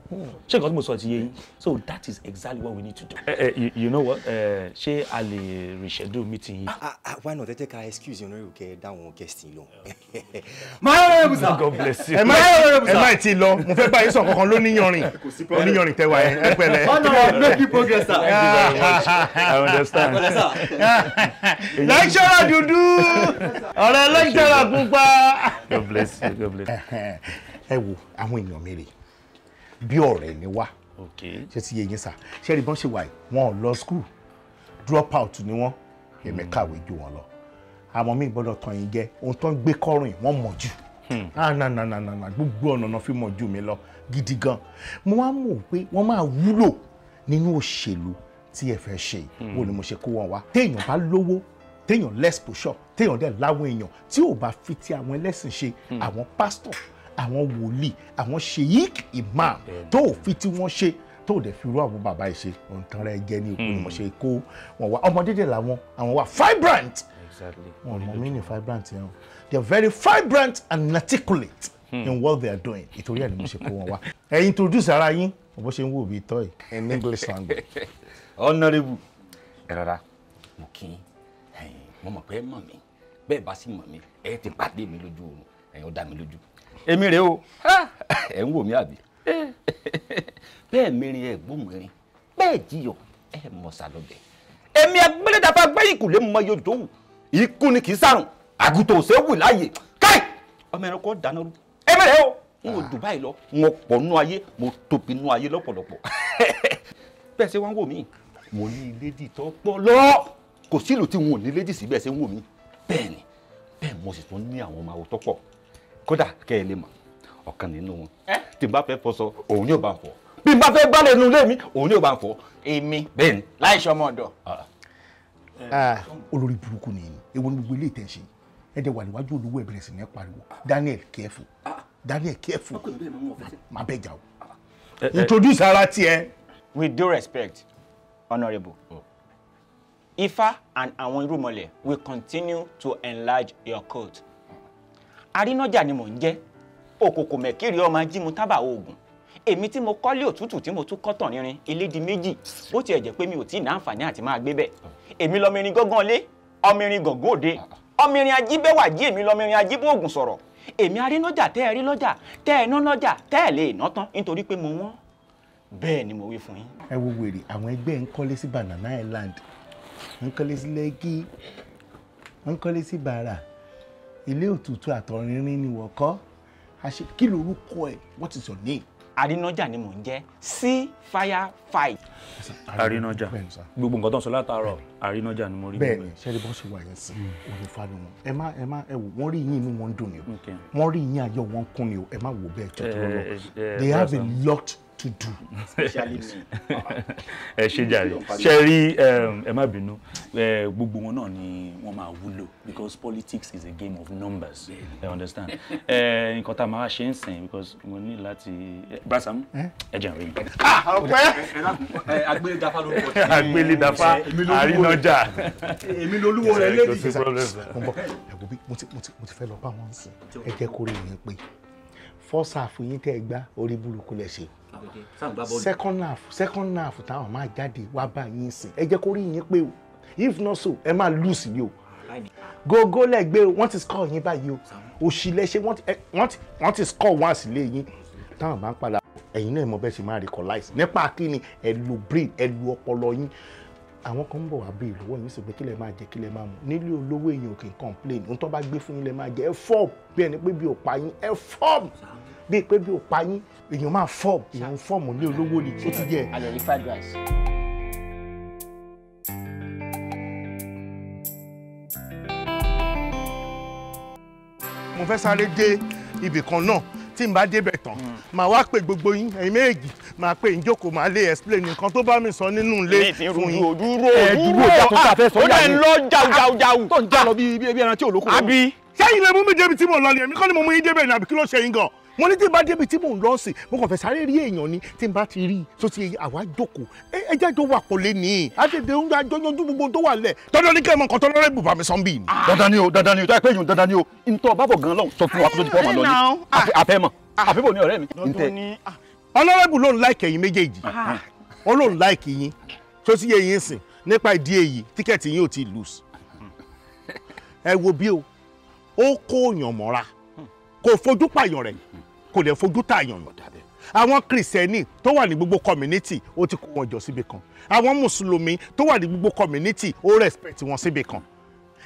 S2: Ṣé nǹkan tí mo sọ ti yé yín? So that is exactly what we need to do. You know what? Ṣé a lè reschedule meeting yìí?
S3: Why not? Ẹ jẹ́ ká excuse honourable kẹ́ ẹ dá àwọn guest yìí lọ.
S2: God bless you.
S4: Ẹ má ti lọ, mo fẹ́ bá yín sọ kankan lóníyanrìn, oníyanrìn tẹwa ẹ pẹ̀lẹ́.
S3: Honourable, make you progress sir.
S2: Thank you very much. I understand.
S4: Lecturer dúdú, ọ̀rẹ́ lecturer pupa.
S2: God bless you. God bless you.
S4: Ẹ wo àwọn èèyàn mi rè bí ọ̀rẹ́ ni wá, ṣé ti yé yín sà? Ṣé rí bọ́n ṣe wà yìí, wọn ò lọ school, drop out ni wọ́n, èmi kàwé ju wọn lọ. Àmọ́ mi gbọ́dọ̀ tàn yín jẹ, ohun tó ń gbé kọ́rùn wọ́n mọ̀ jù. Ah, na na na na na, gbogbo ọ̀nà náà fi mọ̀ ju mi lọ gidi gan. Mo wá mọ̀ pé wọ́n máa wúlò nínú òṣèlú tí ẹ fẹ́ ṣe. Wo ni mo ṣe kó wọn wá. Téèyàn bá lówó, téèyàn less posture, téèyàn dẹ̀ láwọn èèyàn tí ò bá fi ti àwọn ẹlẹ́sìn ṣe, àwọn pásítọ̀, àwọn wòlíì, àwọn sheik, imam, tó ò fi tí wọ́n ṣe, tó ò dẹ̀ fi rú àwọn bàbá yìí ṣe, òǹtàn rẹ̀ jẹ́ ní òkú ni mo ṣe kó wọn wá. Ọmọdé dẹ̀ làwọn, àwọn wà vibrant. Wọn mọ mí ní vibrant yẹn o. They are very vibrant and articulate in what they are doing. Ìtorí ẹ̀ ni mo ṣe kó wọn wá. Ẹ introduce ara yín bó ṣe ń wò bí tọ́ yìí in English language.
S8: Honourable, ẹ rọra, mo kí yín. Mo mọ̀ pé ẹ mọ̀ mí. Bẹ́ẹ̀ bá sì mọ̀ mí, ẹ ti pàdé mi lójú oorun. Ẹ̀yin ó dá mi lójú. Èmi rèé o. Ẹ ń wò mí àbí? Bẹ́ẹ̀ mẹ́rin ẹ gbóhùn erin, bẹ́ẹ̀ jiyọ̀ ẹ mọ̀ sàlọ́bẹ̀. Èmi agbẹ́lẹ́dàfà gbẹ́yìn kò lè mọ iye òjò wù. Ikú ni kì í sàrùn, àgùntàn ò sẹ́wù láàyè. Káì! Ọmọ ẹranko dáná rú. Èmi rèé o. N ò dùn báyìí lọ, n ò pọ̀ nú ayé, mo tóbi nú ayé lọ́pọ̀lọpọ̀. Bẹ́ẹ̀ ṣe wá ń wò mí, mo ní lédì tó pọ̀ lọ. Kò sí ìlú tí n ò ní lédì sí bẹ́ẹ̀ ṣe ń wò mí. Bẹ́ẹ̀ ni, bẹ́ẹ̀ mo sì tún ní àwọn ọmọ àwòtọ́ pọ̀. Kódà kẹ́ ẹ lè mọ̀, ọ̀kan nínú wọn. Tí n bá fẹ́ fọṣọ, òun ni ò bá ń fọ. Bí n bá fẹ́ gbálẹ̀ inú ilé mi, òun ni ò bá ń fọ.
S9: Èmi.
S8: Bẹ́ẹ̀ ni.
S9: Láì ṣọmọ ọ̀dọ̀.
S4: Olórí burúkú ni èwo ni gbogbo ilé ìtẹ̀sí. Ẹ dẹ̀ wà níwájú olówó, ẹ bẹ̀rẹ̀ sí ní pariwo. Daniel, careful. Daniel, careful. Má bẹ̀ jà o. Introduce ara tiẹ̀.
S9: With due respect, Honourable, Ifá and àwọn irúnmọlẹ̀ will continue to enlarge your court. Arínájà ni mò ń jẹ́, òkòkò mẹ̀kiri ọmọ ajímu tábà oògùn. Èmi tí mo kọ́lé òtútù tí mo tún kọ́tàn rírin, ilé di méjì, bó tiẹ̀ jẹ́ pé mi ò tí ì ní àǹfààní àti máa gbé bẹ̀. Èmi lọmọ irin gángan lé, ọmọ irin gàngán òde, ọmọ irin ajíbẹ́wà jí, èmi lọmọ irin ajíbóògùn sọ̀rọ̀. Èmi arínájà tẹ́ ẹ rí lọ́jà, tẹ́ ẹ ná lọ́jà, tẹ́ ẹ lè ná tán nítorí pé mo wọ́n. Bẹ́ẹ̀ ni mo wí fún yín.
S4: Ẹ wo wèrè, àwọn ẹgbẹ́ ń kọ́lé sí Banana Island, ń kọ́lé sí Lẹ́kì, ń kọ́lé sí Bàrà, ilé òtútù àtọ̀rìnrín ni wọ́n kọ́. Kí lorúkọ ẹ? What is your name?
S9: Arínájà ni mò ń jẹ́, sí fire fight.
S2: Arínájà, gbogbo nǹkan tó ń sọ látàárọ̀, Arínájà ni mo rí.
S4: Bẹ́ẹ̀ni, ṣẹ́ni bọ́ ṣe wà yẹn sí olùfà ni wọn. Ẹ má ẹ má ẹ wò, wọ́n rí yín inú wọn dùn ni o, wọ́n rí yín ayọ̀ wọn kún ni o, ẹ má wò bẹ́ẹ̀ jọ tó lọ. They have a lot to do.
S9: Especially me.
S2: Ẹ ṣe jàre, ṣe rí, ẹ má bínú, gbogbo wọn náà ni wọ́n máa wúlò because politics is a game of numbers. You understand? Nǹkan tá a máa ṣe ń sìn because mo ní láti Brasam, ẹ jẹ́ ìrìn.
S4: Ọpẹ́.
S8: Agbélédafá lórúkọ tí.
S2: Agbélédafá, Arínájà.
S7: Èmi lolúwo rẹ lédi.
S4: Mo bọ, ẹ wo bí mo ti fẹ́ lọ bá wọn sìn. Ẹ jẹ́ kó rí yín pé first half yín tẹ́ ẹ gbá orí burúkú lẹ ṣe. Second half táwọn máa jáde wá bá yín sìn. Ẹ jẹ́ kó rí yín pé o, if not so, ẹ máa lose ni o. Gógó lẹ́gbẹ́ o, wọ́n ti score yín báyìí o. Òṣì lẹ ṣe, wọ́n ti score wọ́n àsìlẹ̀ yín. Táwọn bá ń padà, ẹ̀yin náà mọ bẹ́ẹ̀ ṣe máa recognize. Nípa kí ni ẹ lo brain, ẹ lo ọpọlọ yín. Àwọn kan ń bọ̀ wá béèrè lọ́wọ́ yín sì pé kí lẹ máa jẹ, kí lẹ máa mu. Nílé olówó èèyàn kì í complain. Ohun tó bá gbé fún yín lẹ máa jẹ. Ẹ fọ́ọ̀mù bí ẹni pé bí ò pa yín. Ẹ fọ́ọ̀mù bí pé bí ò pa yín. Èèyàn máa fọ́ọ̀mù, èèyàn ń fọ́ọ̀mù ní olówó ni, ó ti jẹ.
S9: Àlẹ́ rí fried rice.
S4: Mo fẹ́ sáré dé ibì kan náà, tí n bá débẹ̀ tán, màá wá pè gbogbo yín, ẹ̀yin méjì, màá pè ń jókòó, màá lè explain nǹkan tó bá mi sọ nínú ilé fún yín.
S9: Dúró dúró, ó dẹ̀ ń lọ jàùjàùjàù.
S8: Tó ń já lọ bí ẹran tí ò lókun.
S9: Àbí.
S4: Sẹ́yìn lè mú mi débi tí mò ń lọ ni, èmi kọ́ ni mo mú yín débẹ̀ ni, àbí kí ló ṣe yín gan? Mo ní tí n bá débi tí mò ń lọ sí, mo kàn fẹ́ sáré rí èèyàn ni, tí n bá ti rí i tó ti àwa jókòó, ẹ jẹ́ àjọ wà pọ̀ lé ní àtẹ̀tẹ̀ ń àjọ yanjú gbogbo tó wà lẹ̀. Dandan ní kẹ́ ẹ mọ nǹkan tó lọ́rẹ́ bùbá mi sọ́n bì ní.
S8: Dandan ni o, dandan ni o, tó yẹ pé èèyàn dandan ni o, ntọ́ bábọ̀ gan lọ́hùn sọ fún wa kó tó di pọ́ ọmọ lọ ní àfẹ́ mọ̀ àfẹ́ bò ní ọ̀rẹ́ mi.
S4: Honourable ló ń like ẹ̀yin méjèèjì, ó ló ń like yín tó ti yé yín sìn. Nípa ìdí èyí tíkẹ́ẹ̀tì yín ò ti lose. Ẹ wo bí o, ó kó yàn mọ́ra, kò fojú pààyàn rẹ̀, kò dẹ̀ fojú tààyàn nù. Àwọn kìrìsìtẹ́nì tó wà ní gbogbo community, ó ti kó wọn jọ síbi kan. Àwọn mùsùlùmí tó wà ní gbogbo community, ó respect wọn síbi kan.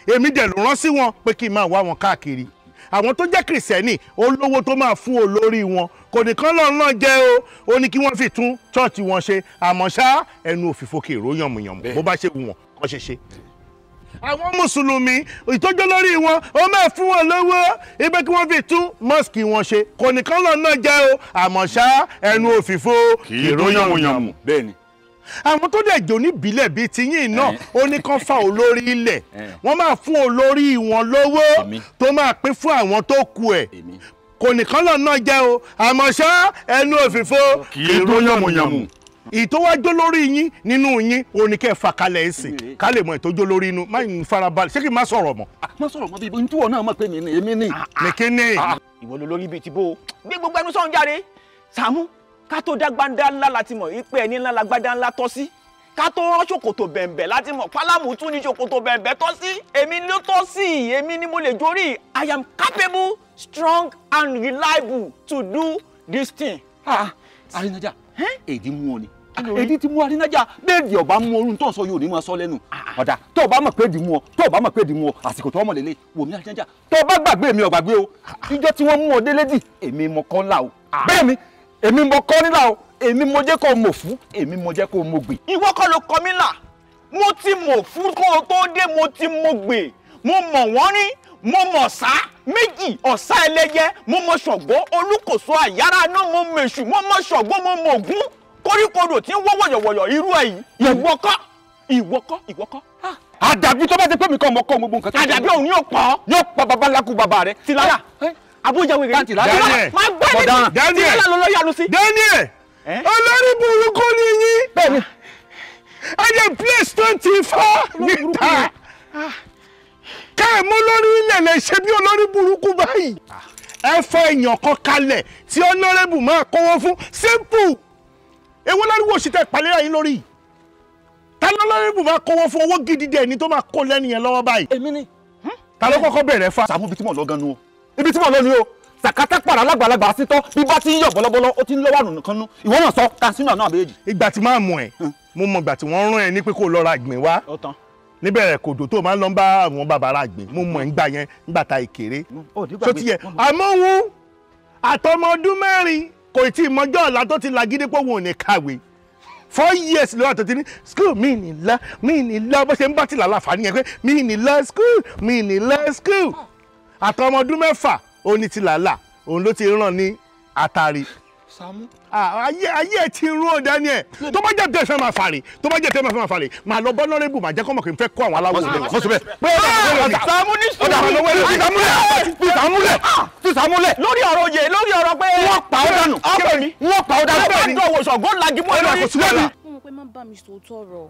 S4: Èmi dẹ̀ ló rán sí wọn pé kí n máa wá wọn káàkiri. Àwọn tó jẹ́ kìrìsìtẹ́nì, ó lówó tó máa fún olórí wọn, kò nìkan lọ́n náà jẹ́ o, ó ní kí wọ́n fi tún chọ́ọ̀chì wọn ṣe. Àmọ́ ṣá, ẹnu òfìfo kì í ró yànmùyànmù, bó bá ṣe wù wọ́n kọ́ ṣe ṣe. Àwọn mùsùlùmí ìtọ́jú lórí wọn ó máa fún wọn lówó ibẹ̀ kí wọ́n fi tún mọ́sìkì wọn ṣe. Kò nìkan lọ náà jẹ́ o, àmọ́ ṣá ẹnu òfìfo
S8: kì í dún yànmùyànmù. Bẹ́ẹ̀ni.
S4: Àwọn tó dẹ̀ jò níbílẹ̀ bíi tiyín náà ó ní kán fa olórí ilẹ̀, wọ́n máa fún olórí wọn lówó tó máa pín fún àwọn tó kù ẹ̀. Kò nìkan lọ náà jẹ́ o, àmọ́ ṣá ẹnu òfìfo
S8: kì í dún yànmùyànmù.
S4: Ìtọ́wájó lórí yín nínú yín òun ni kẹ́ ẹ fà kalẹ̀ ẹ̀sìn ká lè mọ ìtọ́jó lórí inú. Má ń farabalẹ̀, ṣé kí n má sọ̀rọ̀ mọ́.
S8: Má sọ̀rọ̀ mọ́ bíi ntúwọ̀ náà mọ̀ pé mi ni èmi ni.
S4: Ní kíni.
S9: Ìwọ ló lórí bíi ti bó o gbé gbogbo ẹnu sọ̀hún jáde. Sàámú, ká tó dá gbáńdá ńlá láti mọ̀ wípé ẹni ńlá la gbádá ńlá tọ́ sí. Ká tó rán ṣòkòtò bẹ̀m̀bẹ̀ láti mọ̀ pálámù tún ní ṣòkòtò bẹ̀m̀bẹ̀ tọ́ sí. Èmi ló tọ́ sí, èmi ni mo lè jórí. I am capable, strong and reliable to do this thing.
S8: Àrínájà, èdè mú ọ ni. Èdè ti mú Àrínájà, bẹ́ẹ̀dì ọba mú orun tó ń sọ yóò ní máa sọ lẹ́nu. Ọ̀dà tó o bá mọ̀ pé èdè mú ọ, tó o bá mọ̀ pé èdè mú ọ, àsìkò tó ọmọ lélẹ̀ wò mí Àrínájà. Tó o bá gbàgbé mi ò gbàgbé o. Ìjọ tí wọ́n mú ọ délé dì, èmi mọ kọ́ ńlá o. Bẹ́ẹ̀ mi, èmi mọ kọ́ nílà o, èmi mo jẹ́ kó o mọ̀ fún, èmi mo jẹ́ kó o mọ̀ gbè.
S9: Ìwọ kọ́ ló kọ mí là, mo ti mọ̀ fún kó o tó dé, mo ti mọ̀ gbè, mo mọ̀ wọ́n rí, mo mọ̀ sá méjì ọ̀sá ẹlẹ́yẹ, mo mọ̀ Ṣàngó olúkòso àyàrá náà, mo mọ̀ èṣù, mo mọ̀ Ṣàngó, mo mọ̀ Ògún koríkodò tí ń wọ́ wọ̀yọ̀wọ̀yọ̀ irú ẹ̀ yìí. Ìwọ kọ́, ìwọ kọ́, ìwọ kọ́.
S8: Àdàbí tó bá ti pé mi kọ́ ọmọ kọ́ gbogbo nǹkan.
S9: Àdàbí òun yóò pọ̀.
S8: Yóò pa babaláku bàbá rẹ.
S9: Tìlára abuja wèrè.
S8: Daniel,
S9: máa gbọ́ ẹni tìlára ló lọ yanu sí.
S4: Daniel, olórí burúkú ni yín.
S8: Bẹ́ẹ̀ni.
S4: Ẹ jẹ́ place 24 níta. Ká ẹ̀ mú lórí ilẹ̀ lè ṣe bí olórí burúkú báyìí. Ẹ fọ èèyàn kan kalẹ̀ tí honorable máa kówó fún. Simple. Èwo láriwo òṣìṣẹ́ ìpàlẹ́yà yín lórí. Ta ló honorable máa kówó fún? Owó gidi dẹ̀ ni tó máa kó lẹ́nu yẹn lọ́wọ́ báyìí.
S8: Èmi ni.
S4: Ta ló kọ́kọ́ bẹ̀rẹ̀ fa?
S8: Sàmú ibi tí mò ń lọ gan nu o. Ibi tí mò ń lọ ni o. Sàkátà pàrà lágbàlagbà sítọ́ bí bá ti ń yọ̀ bọ́lọ́bọ́lọ́ ó ti ń lọ́wọ́ àrùn kan nú. Ìwọ náà sọ ká sínú àná àbẹ́yẹ́jì.
S4: Ìgbà tí máa mú ẹ, mo mọ ìgbà tí wọ́n rán ẹ ní pé kó lọ ra ìgbín wá. Níbẹ̀rẹ̀ kòdò tó máa ń lọ bá àwọn bàbá ra ìgbín. Mo mọ̀ ńgbà yẹn ńgbà ta ìkéré. Tó ti yẹ àmọ́ òun àtọmọ ọdún 4 kò tí ì mọjọ́ ọ̀la tó ti lagídí pé òun ò ní kàwé. 4 years ló wà tó ti ní school mi ní lọ, mi ní lọ, bó ṣe ń bá tìlà láǹfààní yẹn pé mi ní lọ school, mi ní lọ school. Àtọmọ ọdún 6 òun ní tìlà là, òun ló ti ràn ní àtàrí. Ayé ayé ẹ ti rún ọ Daniel. Tó bá jẹ́ tẹ́ fẹ́ máa fàrè, tó bá jẹ́ tẹ́ fẹ́ máa fàrè, màá lọ bọ́ lọ́rẹ́bù, màá jẹ́ kọ́ mọ̀ kí n fẹ́ kó àwọn aláwọ̀ lẹ́wọ̀.
S8: Mọ̀ síbẹ̀.
S9: Sàámú ní sùúrù.
S8: Fi Sàámú lẹ̀, fi Sàámú lẹ̀.
S9: Lórí ọ̀rọ̀ oyè, lórí ọ̀rọ̀ pé.
S8: Wọ́n pa ọ́ dànù. Wọ́n pa ọ́ dànù.
S9: Wọ́n bá dọ̀wọ̀ Ṣàngó lagi mọ́ lórí.
S11: Mo mọ̀ pé má bá mi sòótọ́ ọ̀rọ̀,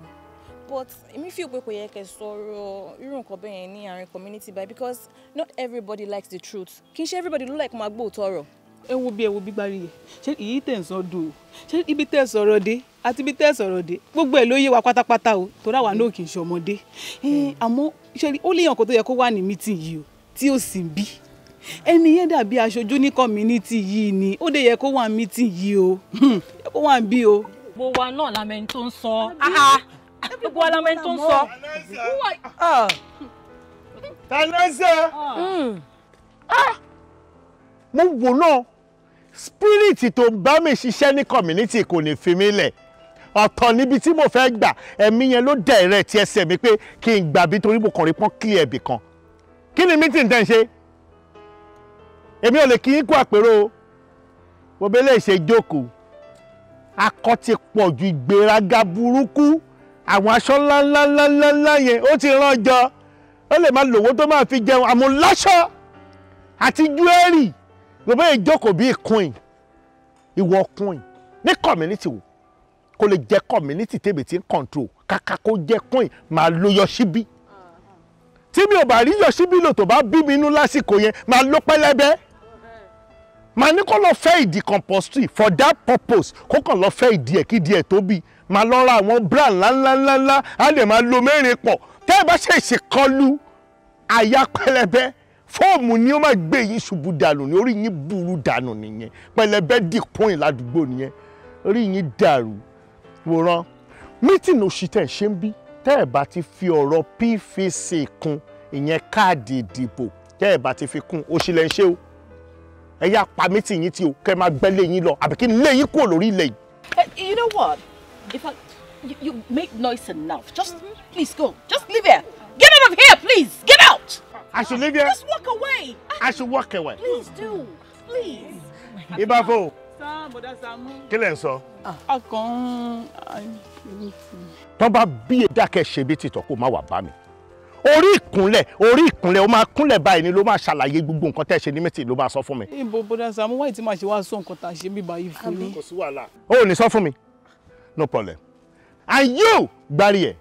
S11: but èmi feel pé kò yẹ kẹ́ sọ̀rọ̀ irú nǹkan bẹ́ẹ̀ yẹn ní àárín community báyìí, because not everybody likes the truth. Kì í ṣe everybody ló like máa gbọ́ òótọ́ ọ̀rọ̀.
S5: Ẹ wo bí, ẹ wo bí Gbáríyè, ṣé èyí tẹ̀ ń sọ dùn o? Ṣé ibi tẹ̀ sọ̀rọ̀ dé àti ibi tẹ̀ sọ̀rọ̀ dé gbogbo ẹ̀ ló yé wa pátápátá o, torí àwa náà kì í ṣe ọmọdé. Àmọ́ ṣé ó léèyàn kan tó yẹ kó wà ní meeting yìí o tí ó sì ń bí ẹni yẹn dàbí aṣojú ní community yìí ni, ó dé yẹ kó wà ní meeting yìí o, yẹ kó wà ń bí o.
S12: Gbogbo wa náà la mẹni tó ń sọ, gbogbo wa la mẹni tó ń sọ.
S4: Tanẹ́sẹ̀, mo wò náà spirit tó ń bá mi ṣiṣẹ́ ní community kò ní fi mí lẹ̀. Ọ̀tọ̀ níbi tí mo fẹ́ gbà, ẹ̀mí yẹn ló dẹ̀rẹ̀ tí ẹsẹ̀ mi pé kí n gbà bí, torí mo kàn rí pọ́n clear ibì kan. Kí ni meeting tẹ́ ń ṣe? Èmi ò lè kí n kú àpérò o. Mo bẹ lè ṣe jókòó. Akọ ti pọ̀ ju ìgbéraga burúkú. Àwọn aṣọ ńláńláńláńlá yẹn ó ti rán jọ. Ó lè máa lòwó tó máa fi jẹun, àmọ́ láṣọ àti júẹ́rì. Gbogbo ìjókòó bíi queen, ìwọ queen ní community wo kò lè jẹ́ community tèmi tí ń control. Kàkà kó jẹ́ queen, máa lo yọ̀ṣíbí. Tí mi ò bá rí yọ̀ṣíbí lò tó bá bí mi inú lásìkò yẹn, máa ló pẹlẹbẹ. Máa ní kó lọ fẹ́ ìdí compulsory for that purpose, kó kàn lọ fẹ́ ìdí ẹ̀ kí ìdí ẹ̀ tóbi. Máa lọ ra àwọn brand ńláńláńláńlá, á lè máa lo 4 pọ̀. Tẹ́ ẹ bá ṣe ìṣèkọlù àyà pẹlẹbẹ, fọ́ọ̀mù ni ó máa gbé yín ṣubú dànù ní orí yín burú dànù nìyẹn. Pẹlẹbẹ dìpọ́n ládùúgbò nìyẹn, orí yín dàrú. Wòran mítìnì oṣù tẹ̀ ṣe ń bí, tẹ́ ẹ̀ bá ti fi ọ̀rọ̀ PVC kún, ìyẹn káàdì ìdìbò, tẹ́ ẹ̀ bá ti fi kún oṣù lẹ́ ń ṣe o. Ẹ yá pa mítìnì yín tí o, kẹ́ máa gbẹ́ lé yín lọ àbí kí n lé yín kúrò lórí ilẹ̀ yìí.
S12: You know what? In fact, you make noise enough. Just please go. Just leave here. Get out of here, please. Get out.
S4: I should leave here.
S12: Just walk away.
S4: I should walk away.
S12: Please do. Please.
S4: Ibafo.
S6: Bọ̀dá Sàámú.
S4: Kí lẹ̀ ń sọ?
S6: A kàn ń.
S4: Tọ́ bá bí ẹ̀dákẹ́ ṣe bí tìtọ̀ kó má wà bá mi. Orí ìkúnlẹ̀ ó máa kúnlẹ̀ báyìí ni ló máa ṣàlàyé gbogbo nǹkan tẹ́ ṣe ní mẹ́tì ló máa sọ fún mi.
S6: Ibo Bọ̀dá Sàámú wáyé tí màá ṣe wá sọ nǹkan tá a ṣe bíbá yìí fún mi.
S4: Kò sí wàhálà. O ò ní sọ fún mi. No problem. And you gbárí ẹ̀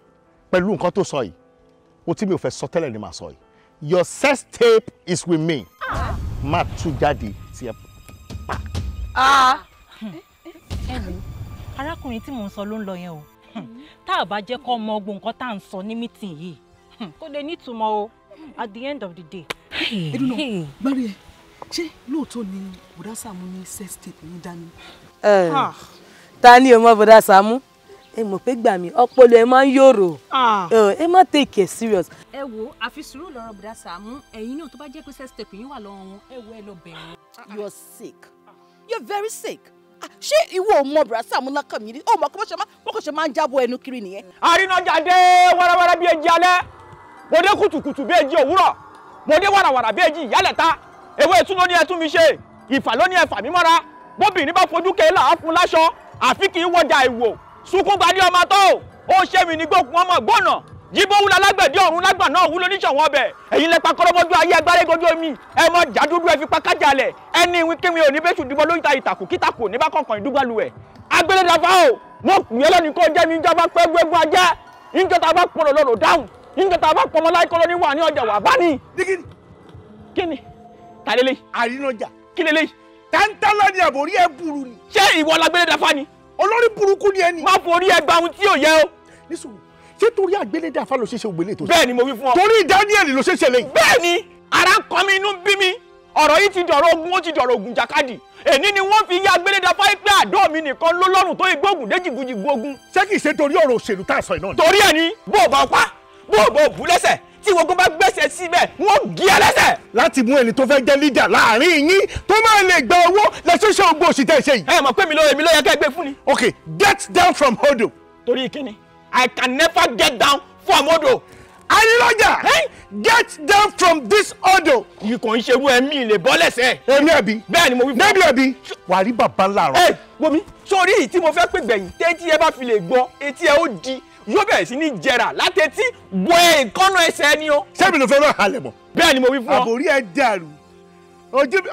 S4: pẹ̀lú nǹkan tó sọ yìí. O tí mi ò fẹ́ sọ tẹ́lẹ̀ ni màá sọ yìí. Your sex tape is with me. Má tú jáde tí ẹ pa.
S12: Ẹ wo arákùnrin tí mò ń sọ ló ń lọ yẹn o. Tá a bá jẹ́ kó mọ gbogbo nǹkan tá à ń sọ ní mítìn yìí kó lè nítumọ̀ o at the end of the day.
S5: Eduna gbárí ẹ ṣé lóòótọ́ ni Bọ̀dá Sàámú ní sex tape yín dání.
S13: Ta ni o mọ Bọ̀dá Sàámú? Ẹ mọ̀ pé gbà mí ọpọlọ ẹ máa ń yòrò, ẹ má take it serious.
S12: Ẹ wo àfi sùúrù lọ́rọ̀ Bọ̀dá Sàámú, ẹ̀yin náà tó bá jẹ́ pé sex tape yín wà lọ́wọ́ wọn, ẹ wo ẹ lọ bẹ̀rẹ̀.
S14: You are sick. You are very sick. Ṣé ìwọ ò mọ Bọ̀dá Sàámú lákàn mi rí? Ó mọ kó ṣe máa ń jábọ̀ ẹnu kiri nìyẹn.
S9: Àrínájà dé wẹ́rẹ́wẹ́rẹ́ bí eji alẹ́, mo dé kùtùkùtù bí eji òwúrọ̀, mo dé wàràwàrà bí eji ìyálẹ̀ta. Ewé ẹtún ló ní ẹtún mi ṣe, ìfà ló ní ẹfà mi mọ́ra. Bóbìnrin bá fojú kẹ́ là á fún láṣọ, àfi kì í wọjà ìwò. Sunkún gbadé ọmọ tó ó ṣe mí ní gbókun ọmọ gbọ́nà. Jíbó wúlò alágbẹ̀dẹ ọ̀run lágbà náà wúlò oníṣọ̀wọ́n ọbẹ̀. Ẹ̀yin lẹ́pa kọ́rọ́mọ́jú ayé agbárégojú omi. Ẹ mọ jà dúdú ẹ fi pa kájàlẹ̀. Ẹni ìwé kéwìn òní bẹ́sù dìbò lóyún ta ìtàkùn kítàkùn ní bá kọ̀ọ̀kan ìdúgbàlù ẹ̀. Agbélédàfà o, mo pè é lónìí kó jẹ́ mi ìjọba pé gbégun ajẹ́. Ìjọba bá pọ̀lọ̀ lọ́rọ̀ dáhùn. Ìjọba bá pọmọ láìkọ́ lóní wà ní ọjà wà bá ní. Kíni? Ta lélẹ̀?
S4: Àrínájà.
S9: Kí lélẹ̀?
S4: Tántálá ni àbórí ẹ burú ni.
S9: Ṣé ìwọ lágbélédàfà ni?
S4: Olórí burúkú ni ẹni.
S9: Má forí ẹ gba ohun tí ò yẹ o.
S4: Nísòwò ṣé torí àgbélédàfà ló ṣe ṣe ògbélé tó ṣe.
S9: Bẹ́ẹ̀ ni mo wí fún ọ.
S4: Torí Daniel ló ṣe ṣẹlẹ̀ yìí.
S9: Bẹ́ẹ̀ ni ara ń kọ mi, inú ń bí mi. Ọ̀rọ̀ yìí ti dọ̀rọ̀ ogun, ó ti dọ̀rọ̀ ogun jàkadì. Èní ni wọ́n fi yá àgbélédàfà pé àdó mi nìkan ló lọ́rùn tó igbóògùn dé jìgùjìgù ogun.
S4: Ṣé kìí ṣe torí ọ̀rọ̀ òṣèlú tá a sọ iná ni.
S9: Torí ẹ̀ ni bó o bá pa bó o bá bù lẹ́sẹ̀ tí ogun bá gbẹ́sẹ̀ síbẹ̀ wọ́n gé ẹ lẹ́sẹ̀.
S4: Láti mú ẹni tó fẹ́ jẹ́ leader láàrin yín tó máa lè gba owó lẹ́sọ̀ṣọ́ ogun òṣìṣẹ́ ìṣe yìí.
S9: Ẹ mọ̀ pé èmi ló yẹ kẹ́ ẹ gbé fún ni.
S4: Okay, get down from Odo.
S9: Torí kíni? I can never get down from Odo.
S4: Àrínájà, get down from this Odo.
S9: Yìí kò ń ṣerú ẹ̀mí lè bọ́ lẹ́sẹ̀.
S4: Èmi àbí.
S9: Bẹ́ẹ̀ ni mo wí fún ọ.
S4: Nẹ́bí àbí. Wà á rí bàbá ńlá rọ.
S9: Ẹ wo mi, sórí èyí tí mo fẹ́ pè gbẹ̀yìn, tẹ́tí ẹ bá fi lè gbọ́, etí ẹ ó di, yóò bẹ̀rẹ̀ sí ní jẹrà látẹ̀tí wọ èékánná ẹsẹ̀ ẹni o.
S4: Sẹ́mi ló fẹ́ máa halẹ̀ mọ́.
S9: Bẹ́ẹ̀ ni mo wí fún ọ.
S4: Àbórí ẹ dàrú. Ojú mi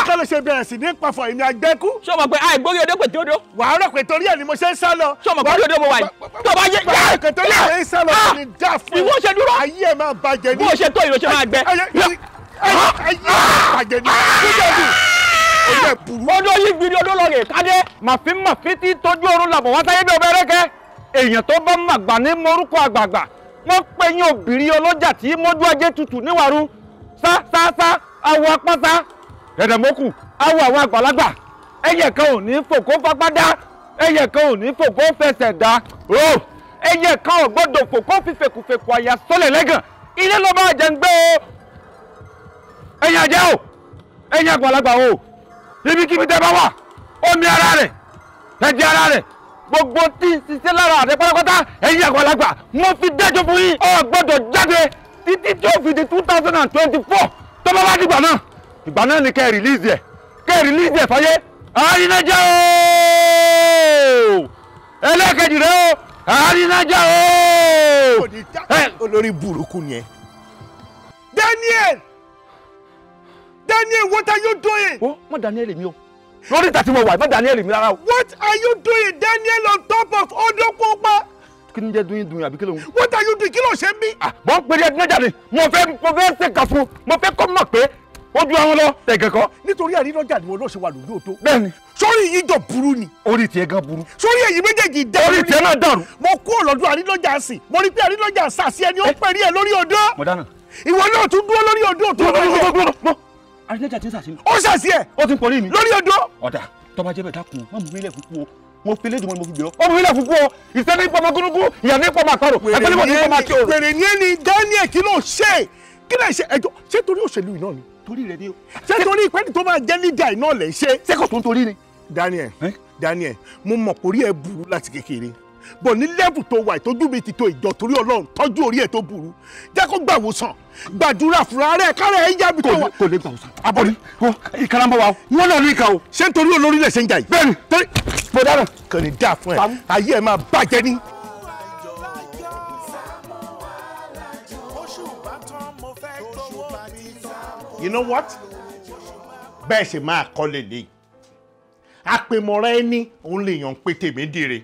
S4: kọ́ ló ṣe bẹ̀rẹ̀ sí ní pàfọ̀ èmi àgbẹ̀kú.
S9: Ṣé o mọ̀ pé àìgbórí odó pètè odó?
S4: Wàá rọ̀ pé torí ẹ̀ ni mo ṣe ń sá lọ.
S9: Ṣé o mọ̀ pé orí odó mo wà yìí? Tó bá yé
S4: wàá rọ̀ pé torí ẹ̀ ń sá lọ kò ní dá fún
S9: ìwọ ṣe dúró.
S4: Ayé ẹ̀ máa bàjẹ́ ní.
S9: Bó o ṣe tó ìlò ṣe máa gbẹ.
S4: Ayé ẹ̀ máa bàjẹ́ ní.
S9: Odó yìí gbìdí odó lọ rè kádé.
S15: Màfin màfin tí tójú oorun làbọ̀ wá sáyé bí ọbẹ̀ rẹ́kẹ́. Èèyàn tó bá màgbà ní morúkọ àgbààgbà. Wọ́n pè yín obìnrin ọlọ́jà tí mójú ajé tutù níwàrú. Sá sá sá awọ apáta dẹ̀dẹ̀mọ́kù awọ àwọn àgbàlagbà. Ẹyẹ kan ò ní fòkó fapá dá, ẹyẹ kan ò ní fòkó fẹsẹ̀ dá, ẹyẹ kan ò gbọ́dọ̀ fòkó fífẹ̀kùfẹ̀kù àyà sọ́lẹ̀ lẹ́gàn. Ilé ló bá jẹ́ ń gbé o. Ẹ̀yin àjẹ́ o, ẹ̀yin àgbàlagbà o, ibikíbi tẹ́ bá wà, omi ara rẹ̀, ẹ̀jẹ̀ ara rẹ̀, gbogbo tí ń ṣiṣẹ́ lára rẹ̀ pátápátá, ẹ̀yin àgbàlagbà, mo fi dájọ́ fún yín. Ó gbọ́dọ̀ jáde títí tí ó fi di 2024. Tó bá wá dìgbà náà, ìgbà náà ni kẹ́ ẹ rìlíìsì ẹ̀, kẹ́ ẹ rìlíìsì ẹ̀ fáyé. Àrínájà ooo, ẹlẹ́kẹ̀jì rẹ o, àrínájà ooo.
S4: Olórí burúkú ni ẹ. Daniel! Daniel, what are you doing?
S8: Ó má Daniel mi o. Lórí ìta tí mo wà, má Daniel mi rárá o.
S4: What are you doing, Daniel, on top of Odo Pupa?
S8: Kí ni jẹ́ dun dun àbí kí ló ń.
S4: What are you doing? Kí ló ṣe mí?
S15: Mo ń pèrè ẹdun náà jáde, mo fẹ́ ṣèkà fún, mo fẹ́ kó mọ̀ pé ojú àwọn lọ tẹ̀gẹ̀ kọ́.
S4: Nítorí àrínájà ni wọn ló ṣe wà lórí odò.
S15: Bẹ́ẹ̀ni.
S4: Sórí yìí jọ burú ni.
S15: Orí tiẹ̀ gan burú.
S4: Sórí èyí méjèèjì dàrú ni.
S15: Orí tiẹ̀ náà dàrú.
S4: Mo kú ọ̀lọ́dún àrínájà sí. Mo rí pé àrínájà sà sí ẹni ó pẹ̀rí ẹ̀ lórí odò.
S8: Mo dáná.
S4: Ìwọ náà tún dúró lórí odò tó
S8: dúró. Àrínájà ti ń sàṣì mi.
S4: Ó sàṣì ẹ̀.
S8: Ó ti ń pọ̀rí mi.
S4: Lórí odò.
S8: Ọ̀dà tó bá jẹ́ bẹ́ẹ̀ dákun, má mú mi lẹ̀ fún kú o. Mo fi lédùn mọ́ ni mo fi gbé ọ.
S15: Ó mú mi lẹ̀ fún kú o. Ìṣẹ́ ní pọmọ gúnúgún, ìyá ní pọmọ àparò, ẹgbẹ́ ní pọmọ àti òrò.
S4: Wèrè ni ẹni Daniel, kí ló ṣe? Kí ló ṣe? Ẹjọ́ ṣé torí òṣèlú iná ni?
S8: Torí rẹ ni o.
S4: Ṣé torí ìpẹ́ni tó máa jẹ́ lídà iná lẹ̀ ṣe?
S8: Ṣé kò tó ń torí ni?
S4: Daniel, Daniel, mo mọ̀ kórí ẹ burú láti kékeré. Bọ̀ ní level tó wà ìtọ́jú mi ti tó ìjọ torí Ọlọ́run tọ́jú orí ẹ̀ tó burú. Jẹ́ kó gbà wòsàn, gbàdúrà fúnra rẹ̀ kárẹ̀ ẹ̀ yá mi tó wà.
S8: Kò lè gbà wòsàn. Abọ́ni, ìkàrà ń bọ̀ wá o. Wọ́n náà ní ìkà o.
S4: Ṣé nítorí olórí lẹ̀ ṣe ń jà yìí?
S8: Bẹ́ẹ̀ni.
S4: Torí
S8: mo dáná.
S4: Kò ní dáa fún ẹ. Ayé ẹ máa bàjẹ́ ní. You know what? Bẹ́ẹ̀ ṣe máa kọ́ lélẹ̀. Àpèmọ̀ra ẹni òun lè yàn pé tèmi dire.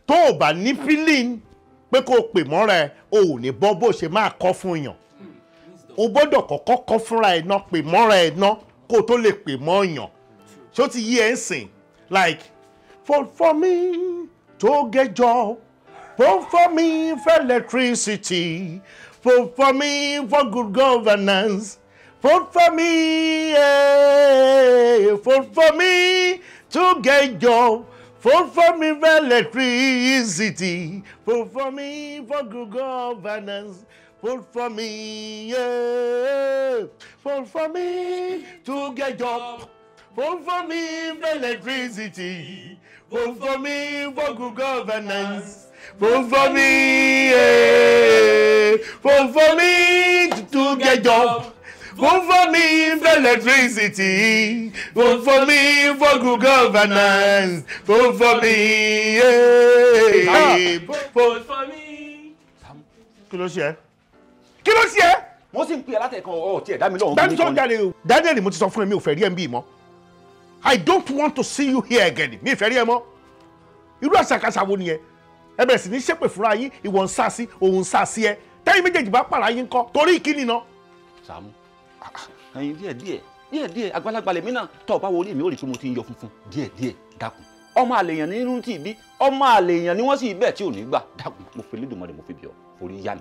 S4: Tó o bá ní feeling pé kó o pè mọ́ra ẹ, o ò ní bọ́ bó ṣe máa kọ́ fún yàn. O gbọ́dọ̀ kọ́kọ́ kọ́ fúnra ẹ ná, pè mọ́ra ẹ ná, kó o tó lè pè mọ́ yàn. Ṣé o ti yí ẹ ń sìn? Like, vote for me to get job, vote for me for electricity, vote for me for good governance. Vote for me, yeah. Vote for me to get job. Vote for me for electricity. Vote for me for good governance. Vote for me, yeah. Vote for me to get job. Vote for me for electricity. Vote for me for good governance. Vote for me, yeah. Vote for me to get job. Vote for me for electricity. Vote for me for good governance. Vote for me, yeah.
S5: Vote for me.
S4: Kí ló ṣe ẹ́? Kí ló ṣe ẹ́?
S8: Mo sì ń pè é látẹ̀kọ́ ọ̀ tí ẹ̀ dá mi lọ́wọ́.
S4: Daniel sọ jáde o. Daniel, mo ti sọ fún ẹ, mi ò fẹ́ rí ẹ ń bí mọ́. I don't want to see you here again. Mi ò fẹ́ rí ẹ mọ́. Irú àṣàkáṣà wo nìyẹn? Ẹ bẹ̀rẹ̀ sí ní ṣépè fúnra yín, ìwọ ń sá sí, òun ń sá sí ẹ. Tẹ́yìn méjèèjì bá pàrà yín kọ́, torí ìkíni náà.
S8: Sàámú, ẹyin díẹ̀ díẹ̀ díẹ̀ díẹ̀ àgbàlagbà lèmi náà tọ́ ọ bá wọlé mi ó rí i pé mo ti ń yọ funfun díẹ̀ díẹ̀. Dákun, ọmọ àlèyàn ní irun tí bí ọmọ àlèyàn ni wọ́n sì bẹ́ẹ̀ tí ò ní gbà. Dákun, mo fi Elédùmarè mo fi bẹ̀ ọ́, forí yá mi,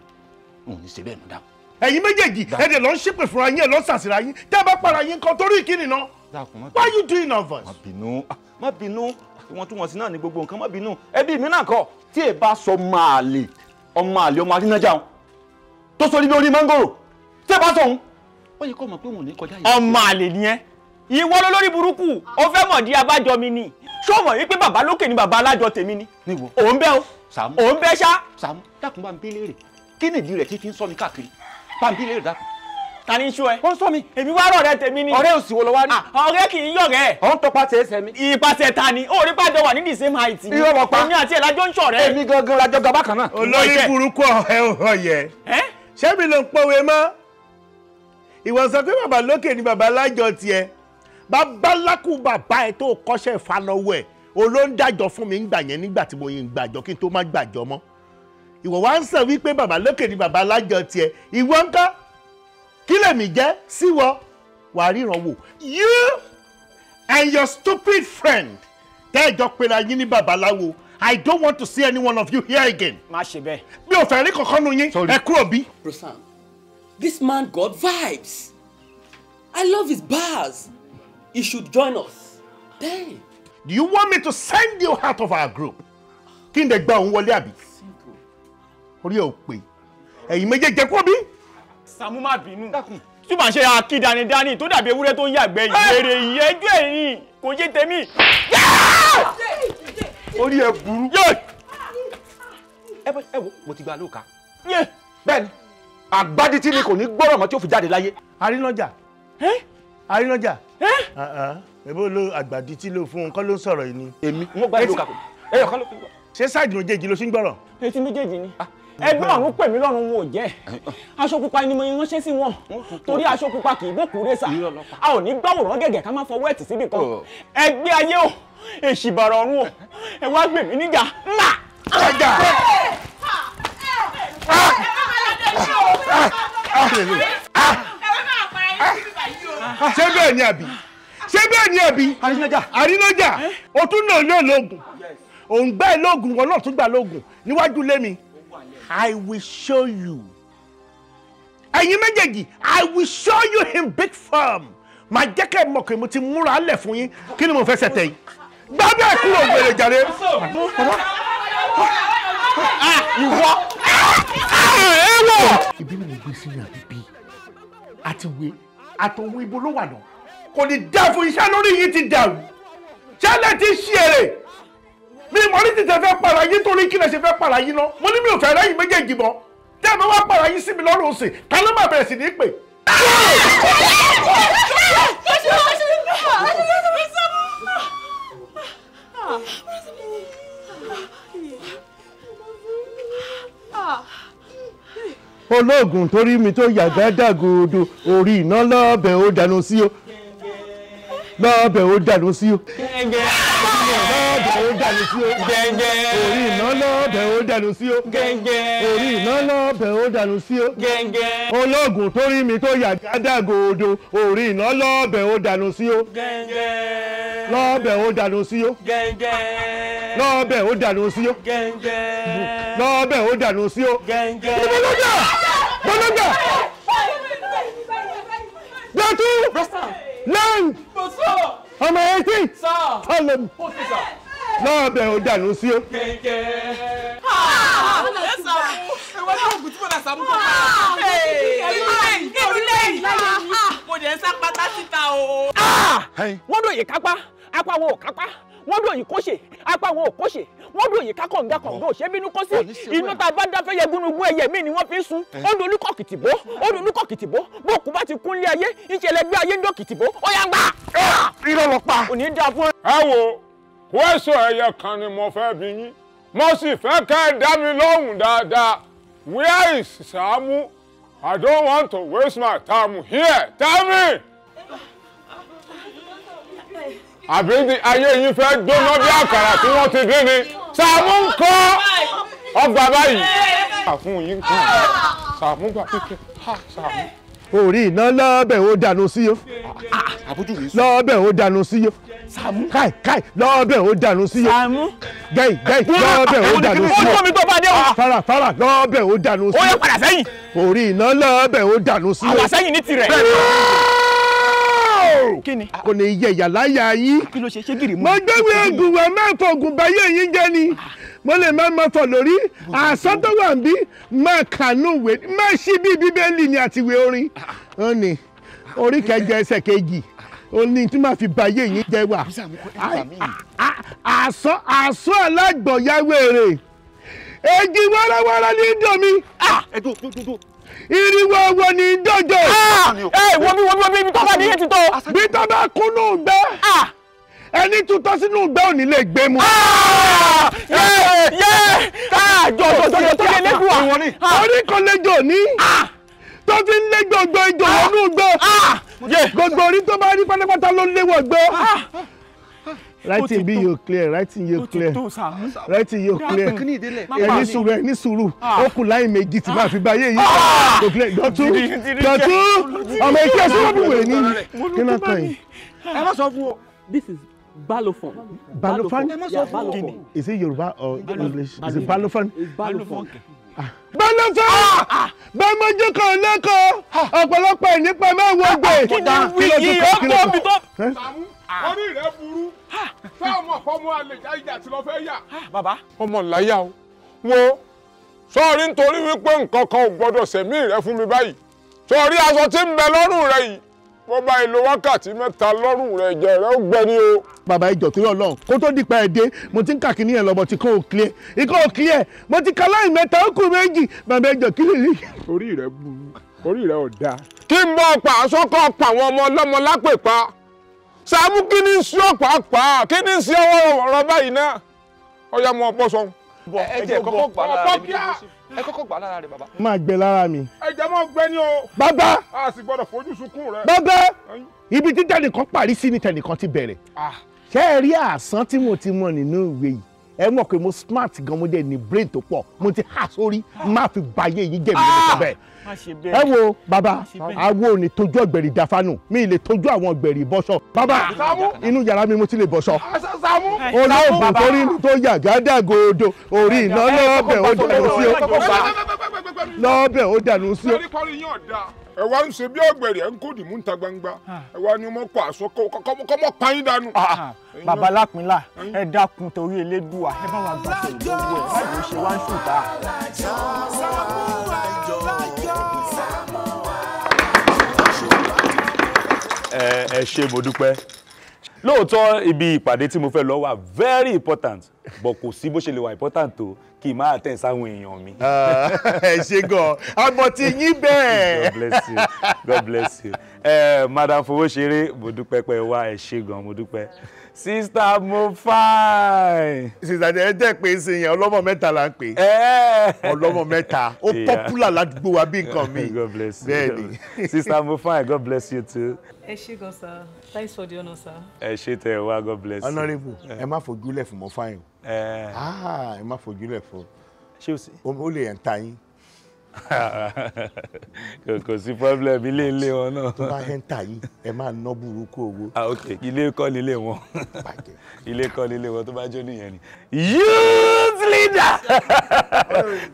S8: n ò ní ṣe bẹ́ẹ̀ mọ́. Dákun.
S4: Ẹ̀yin méjèèjì ẹ dẹ̀ lọ ń ṣépè fúnra yín, ẹ lọ ń ṣàṣìra yín, tẹ́ ẹ bá para yín kan torí ìkíni náà.
S8: Dákun,
S4: why you doing all this?
S8: Má bínú, má bínú, ìwọ̀ntúnwọ̀nsì náà ni gbogbo nǹkan, má bínú. Ẹbí mi náà kọ́ tí ẹ bá sọ máa lè ọmọ àlè ọmọ arínájà wọn tó sọ níbi orí mángòrò tí ẹ bá sọ òun ó yẹ kó mọ̀ pé òun ò ní kọjá yìí.
S9: Ọmọ àlè nìyẹn, ìwọ lólórí burúkú, ó fẹ́ mọ̀ di abájọ mi ni. Ṣó mọ̀ wípé bàbá lókè ni bàbá alájọ tèmi ni? Òun bẹ́ o, òun bẹ́ ṣá.
S8: Sàámú, dákun bá ń bí léèrè kí nìdí rẹ̀ tí fi ń sọ mi káàkiri, bá ń bí léèrè dákun.
S9: Ta ni ṣó ẹ?
S8: Ó ń sọ mi.
S9: Èmi wá rọ̀rẹ́ tèmi ni.
S8: Ọ̀rẹ́ òsì wo lọ wá rí?
S9: Ọ̀rẹ́ kì í yọ̀rẹ́.
S8: Ọ̀ ń tọpasẹ̀ ẹsẹ̀ mi.
S9: Ìpasẹ̀ ta ni? Ó rí pàjọ wà ní the same height ni.
S8: Irọ́ mọ̀ pa.
S9: Èmi àti ẹ̀ lájọ ń ṣọ̀rẹ́.
S8: Èmi gangan lájọ ga bákan náà.
S4: Olórí burúkú ọ̀hẹ́ ọ̀yẹ́. Ṣé mi ló ń pọ̀wé mọ́? Ìwọ sọ pé bàbá lókè ni bàbá alájọ tiẹ̀. Bàbá lákù bàbá ẹ tó kọ́ṣẹ́ ìfanọwọ́ ẹ̀. Olóńdàjọ fún mi ń gbà yẹn nígbà tí mo yin gbàjọ kí n tó má gbàjọ mọ́. Ìwọ wá ń sọ wípé bàbá lókè ni bàbá alájọ tiẹ̀. Ìwọ ńkọ́? Kí lèmi jẹ́ síwọ? Wà á ríran wò. You and your stupid friend tẹ́ẹ̀jọ pera yín ní babaláwo. I don't want to see any one of you here again.
S9: Má ṣe bẹ́ẹ̀.
S4: Mi ò fẹ́ rí kankan nu yín. Ẹ kúrò bí.
S16: Bro Sam, this man got vibes. I love his bars. He should join us. Damn.
S4: Do you want me to send you out of our group? Kí n dẹ̀ gba òun wọlé àbí? Orí ẹ̀ ò pè. Ẹ̀yin méjèèjì kúrò bí.
S9: Sàámú má bínú. Tí màá ṣe akí danidani tó dàbí ewúrẹ́ tó ń yàgbẹ́ yìí. Èrè ìyẹ́jú ẹ̀yìn kò yé tèmi.
S8: Orí ẹ burú. Ẹ wo, mo ti gba lóòka. Bẹ́ẹ̀ni, àgbádìtì ni kò ní gbọ́rọ̀ mọ́ tí ó fi jáde láyé.
S4: Arínájà. Arínájà. Ebo ló àgbàdìtì ló fún un kọ́ ló ń sọ̀rọ̀ yìí ni.
S8: Èmi, n ó gba lóòka. Ẹyọ kan ló fi gbọ́.
S4: Ṣé sáìdì méjèèjì ló ṣì ń gbọ́rọ̀?
S9: Etí méjèèjì ni. Ẹgbẹ́ ọ̀run pè mí lọ́rùn wọn ò jẹ́. Aṣọ pupa ni mo ránṣẹ́ sí wọn. Torí aṣọ pupa kì í bókù rẹ́sà. A ò ní gbàwòrán gẹ̀gẹ̀ ká má fọwọ́ ẹ̀tì síbì kan. Ẹgbẹ́ ayé o, èṣì bàrà ọ̀run o, ẹ wá gbè mí níjà. Mà!
S4: Ọjà! Ṣé bẹ́ẹ̀ ni àbí? Ṣé bẹ́ẹ̀ ni àbí?
S8: Arínájà.
S4: Arínájà, o tún náà náà lóògùn. Òun gbá ẹ lóògùn, wọn náà tún gbà lóògùn níwájú ilé mi. I will show you. Ẹ̀yin méjèèjì, I will show you in big form. Màá jẹ́ kẹ́ ẹ mọ̀ pé mo ti múra lẹ̀ fún yín. Kí ni mo fẹ́ ṣe tẹ̀yìn? Gbá bẹ́ẹ̀ kúrò gbèrè jàre.
S9: Ìwọ.
S4: Ibi ni mo gbé sí ní àbíbí. Àtiwé àtọ̀hún ibo ló wà náà. Kò ní dá fún iṣẹ́ lórí yìí ti dàrú. Ṣẹlẹ̀ ti ṣí èrè. Mi mọ̀ ní tètè fẹ́ para yín torí kí lẹ ṣe fẹ́ para yín lọ. Mo ní mi ò fẹ́ rẹ́yìn méjèèjì mọ́. Tẹ́ ẹ bá wá para yín sí mi lọ́rùn òsì, ká ló máa bẹ̀rẹ̀ sí ní pè. Olóògùn torí mi tó yàgá dàgòdò orí iná lọ́ọ̀bẹ̀ ó dànù sí o, lọ́ọ̀bẹ̀ ó dànù sí o, lọ́ọ̀bẹ̀ ó dànù sí o, orí iná lọ́ọ̀bẹ̀ ó dànù sí o, orí iná lọ́ọ̀bẹ̀ ó dànù sí o. Olóògùn torí mi tó yàgá dàgòdò orí iná lọ́ọ̀bẹ̀ ó dànù sí o, lọ́ọ̀bẹ̀ ó dànù sí o, lọ́ọ̀bẹ̀ ó dànù sí o, lọ́ọ̀bẹ̀ ó dànù sí o. Bọ́lọ́gbà! Bọ́lọ́gbà! Dọ̀tún! Lẹ́yìn! Ọmọ etí! Ọlọ́m! Lọ́ọ̀bẹ̀ ó dànù sí o.
S9: Wọ́n dòye kápá, apá wọn ò kápá. Wọ́n dòyìn kóṣe, apá wọn ò kóṣe. Wọ́n dòyìn ká kọ̀ǹga kọ̀ǹga ò ṣe bínú kó sí. Iná tá a bá dáfẹ́ yẹ gúnugún ẹyẹ míì ni wọ́n fi ń sun. Ó dolú kọ̀kìtìbó, ó dolú kọ̀kìtìbó. Bókú bá ti kún lé ayé, ìṣẹ̀lẹ̀ gbé ayé ń dọ̀kìtìbó. Ó yá gbà.
S15: Irọ́ ló pa.
S9: Ò ní dáa fún ẹ.
S17: Ẹ wo, kwẹ́sọ̀ ẹyẹ kan ni mo fẹ́ bi yín. Mo sì fẹ́ kẹ́ ẹ dá mi lóhùn dáadáa. Where is Sàámú? I don't want to waste my time here. Tell me! Àbí ayé yín fẹ́ gbóná bí àkàrà tí wọ́n ti dín ni. Sàámú ń kọ́ ọgbà báyìí. Àfún yín kàn. Sàámú gbà pípẹ́. Sàámú.
S4: Orí iná lọ́ọ̀bẹ̀ ó dànù sí o. Lọ́ọ̀bẹ̀ ó dànù sí o. Káì káì lọ́ọ̀bẹ̀ ó dànù sí o. Gẹ́ì gẹ́ì lọ́ọ̀bẹ̀ ó dànù sí o.
S9: Ó mi tó bá dé o.
S4: Fara fara lọ́ọ̀bẹ̀ ó dànù sí o.
S9: Ó yẹ padà sẹ́yìn.
S4: Orí iná lọ́ọ̀bẹ̀ ó dànù sí o.
S9: Àwà sẹ́yìn ní tirẹ̀. Kíni?
S4: Kò ní yẹ ìyàláyà yín.
S9: Kí ló ṣe ṣé gìrì mú?
S4: Mo gbéwé egun wà mẹ́fọ̀ ògùn báyé yín jẹ́ ni. Mo lè má ma fọ̀ lórí. Àṣọ tó wà ń bí máa kànú ìwé máa ṣí bí Bíbélì ni àti ìwé orin. Ó ní orí kẹjọ ẹsẹ̀ kejì. Ó ní tí màá fi báyé yín jẹ́ wà. Àṣọ àṣọ alágbọ̀nyáwèrè. Èjì wárawára ní dòmí. Ìrìwọ̀ ọwọ́ ni dọ́jọ́.
S9: Ẹ wo bí wo bí ibi tó bá ní yé ti tó.
S4: Bí tó bá kúnnú gbẹ́, ẹni tutọ́ sínú gbẹ́ ò ní lè gbé mu.
S9: Jọ̀jọ̀jọ̀ tó lé lẹ́kùn wa.
S4: Orí kan lẹ́jọ́ ní. Tó fi ń lé gbogbo ìjọ wọnú gbẹ́. Gbogbo orí tó bá rí pátápátá ló léwọ̀ gbẹ́. Writing be you clear, writing you clear, writing you clear. Ẹni sùúrù, ẹni sùúrù, ó kù láì méjì tí máa fi bá yé yìí. Kò clear, dọ̀tún, dọ̀tún, ọmọ ìkí ẹ̀sùn wọ́n bùwẹ̀ ní. Kí ló kàn yín?
S16: Ẹ má sọ fún o. This is balofon.
S4: Balofon?
S16: Yeah, balofon.
S4: Is it Yoruba or English? Is it balofon?
S16: It's balofon.
S4: Balofon! Bẹ́ẹ̀mọ́jú kan lẹ́kọ̀ọ́, ọ̀pọ̀lọpọ̀ ẹ̀ nípa mẹ́wàá gbé.
S9: Kí ni wí yìí? Ó tó mi tó.
S17: Orí rẹ burú. Fáwọn ọmọ àlè ìjà tí lọ fẹ́ yà.
S9: Bàbá.
S17: Ọmọ láyà o. Wo sọ́ọ̀rí nítorí wípé nǹkan kan ò gbọ́dọ̀ sẹ̀mí rẹ fún mi báyìí. Sọ́ọ̀rí aṣọ tí ń bẹ lọ́rùn rẹ yìí. Bó bá ìlò wákàtí mẹ́ta lọ́rùn rẹ ẹ̀jẹ̀ rẹ ó gbẹ ní o.
S4: Bàbá ìjọ torí Ọlọ́run kó tó dípa ẹ̀ dé mo ti ń kà kíní ẹ̀ lọ́bọ̀ tí kò clear ikọ̀ ò clear mo ti ka láì mẹ́ta ó kù méjì bàbá ìjọ kí lè rí.
S17: Orí rẹ burú, orí rẹ ò dáa. Kí n bọ́ pa aṣọ kan pa àwọn ọmọ ọlọ́mọ lápè pa. Sàámú kí ní sí ọ̀pá pa kí ní sí ọwọ́ ọ̀rọ̀ báyìí náà ọ̀yà mọ ọ̀pọ̀ sọ.
S8: Ẹ jẹ́ kọ́kọ́ gbà lára rẹ̀ ẹ kọ́kọ́ gbà lára rẹ̀ bàbá.
S4: Máa gbẹ lára mi.
S17: Ẹ jẹ́ mọ́ gbẹ ní o.
S4: Bàbá.
S17: A sì gbọ́dọ̀ fojú sunkún rẹ.
S4: Bàbá ibi tí tẹnìkan parí sí ni tẹnìkan ti bẹ̀rẹ̀. Ṣé ẹ rí àsán tí mo ti mọ nínú ìwé yìí? Ẹ mọ̀ pé mo smart gan, mo dẹ̀ ní brain tó pọ̀, mo ti há sórí, má fi báyé yìí jẹ̀mí ló sọ bẹ́ẹ̀. Ẹ wo bàbá, awo ò ní tójú ọ̀gbẹ̀rì dáfánù, mi lè tójú àwọn ọ̀gbẹ̀rì bọ́ṣọ. Bàbá, inú yàrá mi mo ti lè bọ́ṣọ. Olóògùn torí mi tó yà gádàgodo, orí iná lọ́ọ̀bẹ̀ ó dànù sí o. Lọ́ọ̀bẹ̀ ó dànù sí o.
S17: Ẹ wá ń ṣe bí ọ̀gbẹ̀rì ẹ̀ ń kó dìmú níta gbangba. Ẹ wá ní ọmọ kọ àṣọ kọ́mọ pa yín dànù.
S9: Bàbá Lápínlá, ẹ dákun torí Elédùà, ẹ bá wa gbàṣẹ ìlọ́wọ́ ẹ, báyìí ó ṣe wá ń ṣùtà.
S2: Ẹ ṣé mo dúpẹ́. Lóòótọ́ ibi ìpàdé tí mo fẹ́ lọ wà very important, but kò sí bó ṣe lè wà important tó kí n máa attend sáwọn èèyàn mi.
S4: Ẹ ṣe gan, àmọ́ ti yín bẹ́ẹ̀.
S2: God bless you, God bless you. Madam Fowóṣeré, mo dúpẹ́ pé wá, ẹ ṣé gan, mo dúpẹ́. Sister mo fine.
S4: Sister ẹ jẹ́ pé ṣe yẹn ọlọ́mọ mẹ́ta là ń pè. Ọlọ́mọ mẹ́ta, ó popular ládùúgbò wa bí nǹkan mi.
S2: God bless you.
S4: Bẹ́ẹ̀ni.
S2: Sister mo fine, God bless you too.
S5: Ẹ ṣé gan sir, thanks for the honour sir.
S2: Ẹ ṣé tẹ wá, God bless you.
S4: Honourable, ẹ má fojúlẹ̀ fún mọ́ fine o. Ẹ má fojúlẹ̀ fún.
S2: Ṣé o sì?
S4: Ó lè ẹ̀ ń ta yín.
S2: Kò sí problem, ilé ilé wọn náà.
S4: Tó bá ẹ̀ ń ta yín, ẹ máa ná burúkú owó.
S2: Ah ok, ilé kọ́ nílé wọn. Ilé kọ́ nílé wọn tó bá jó nìyẹn ni. Youth leader!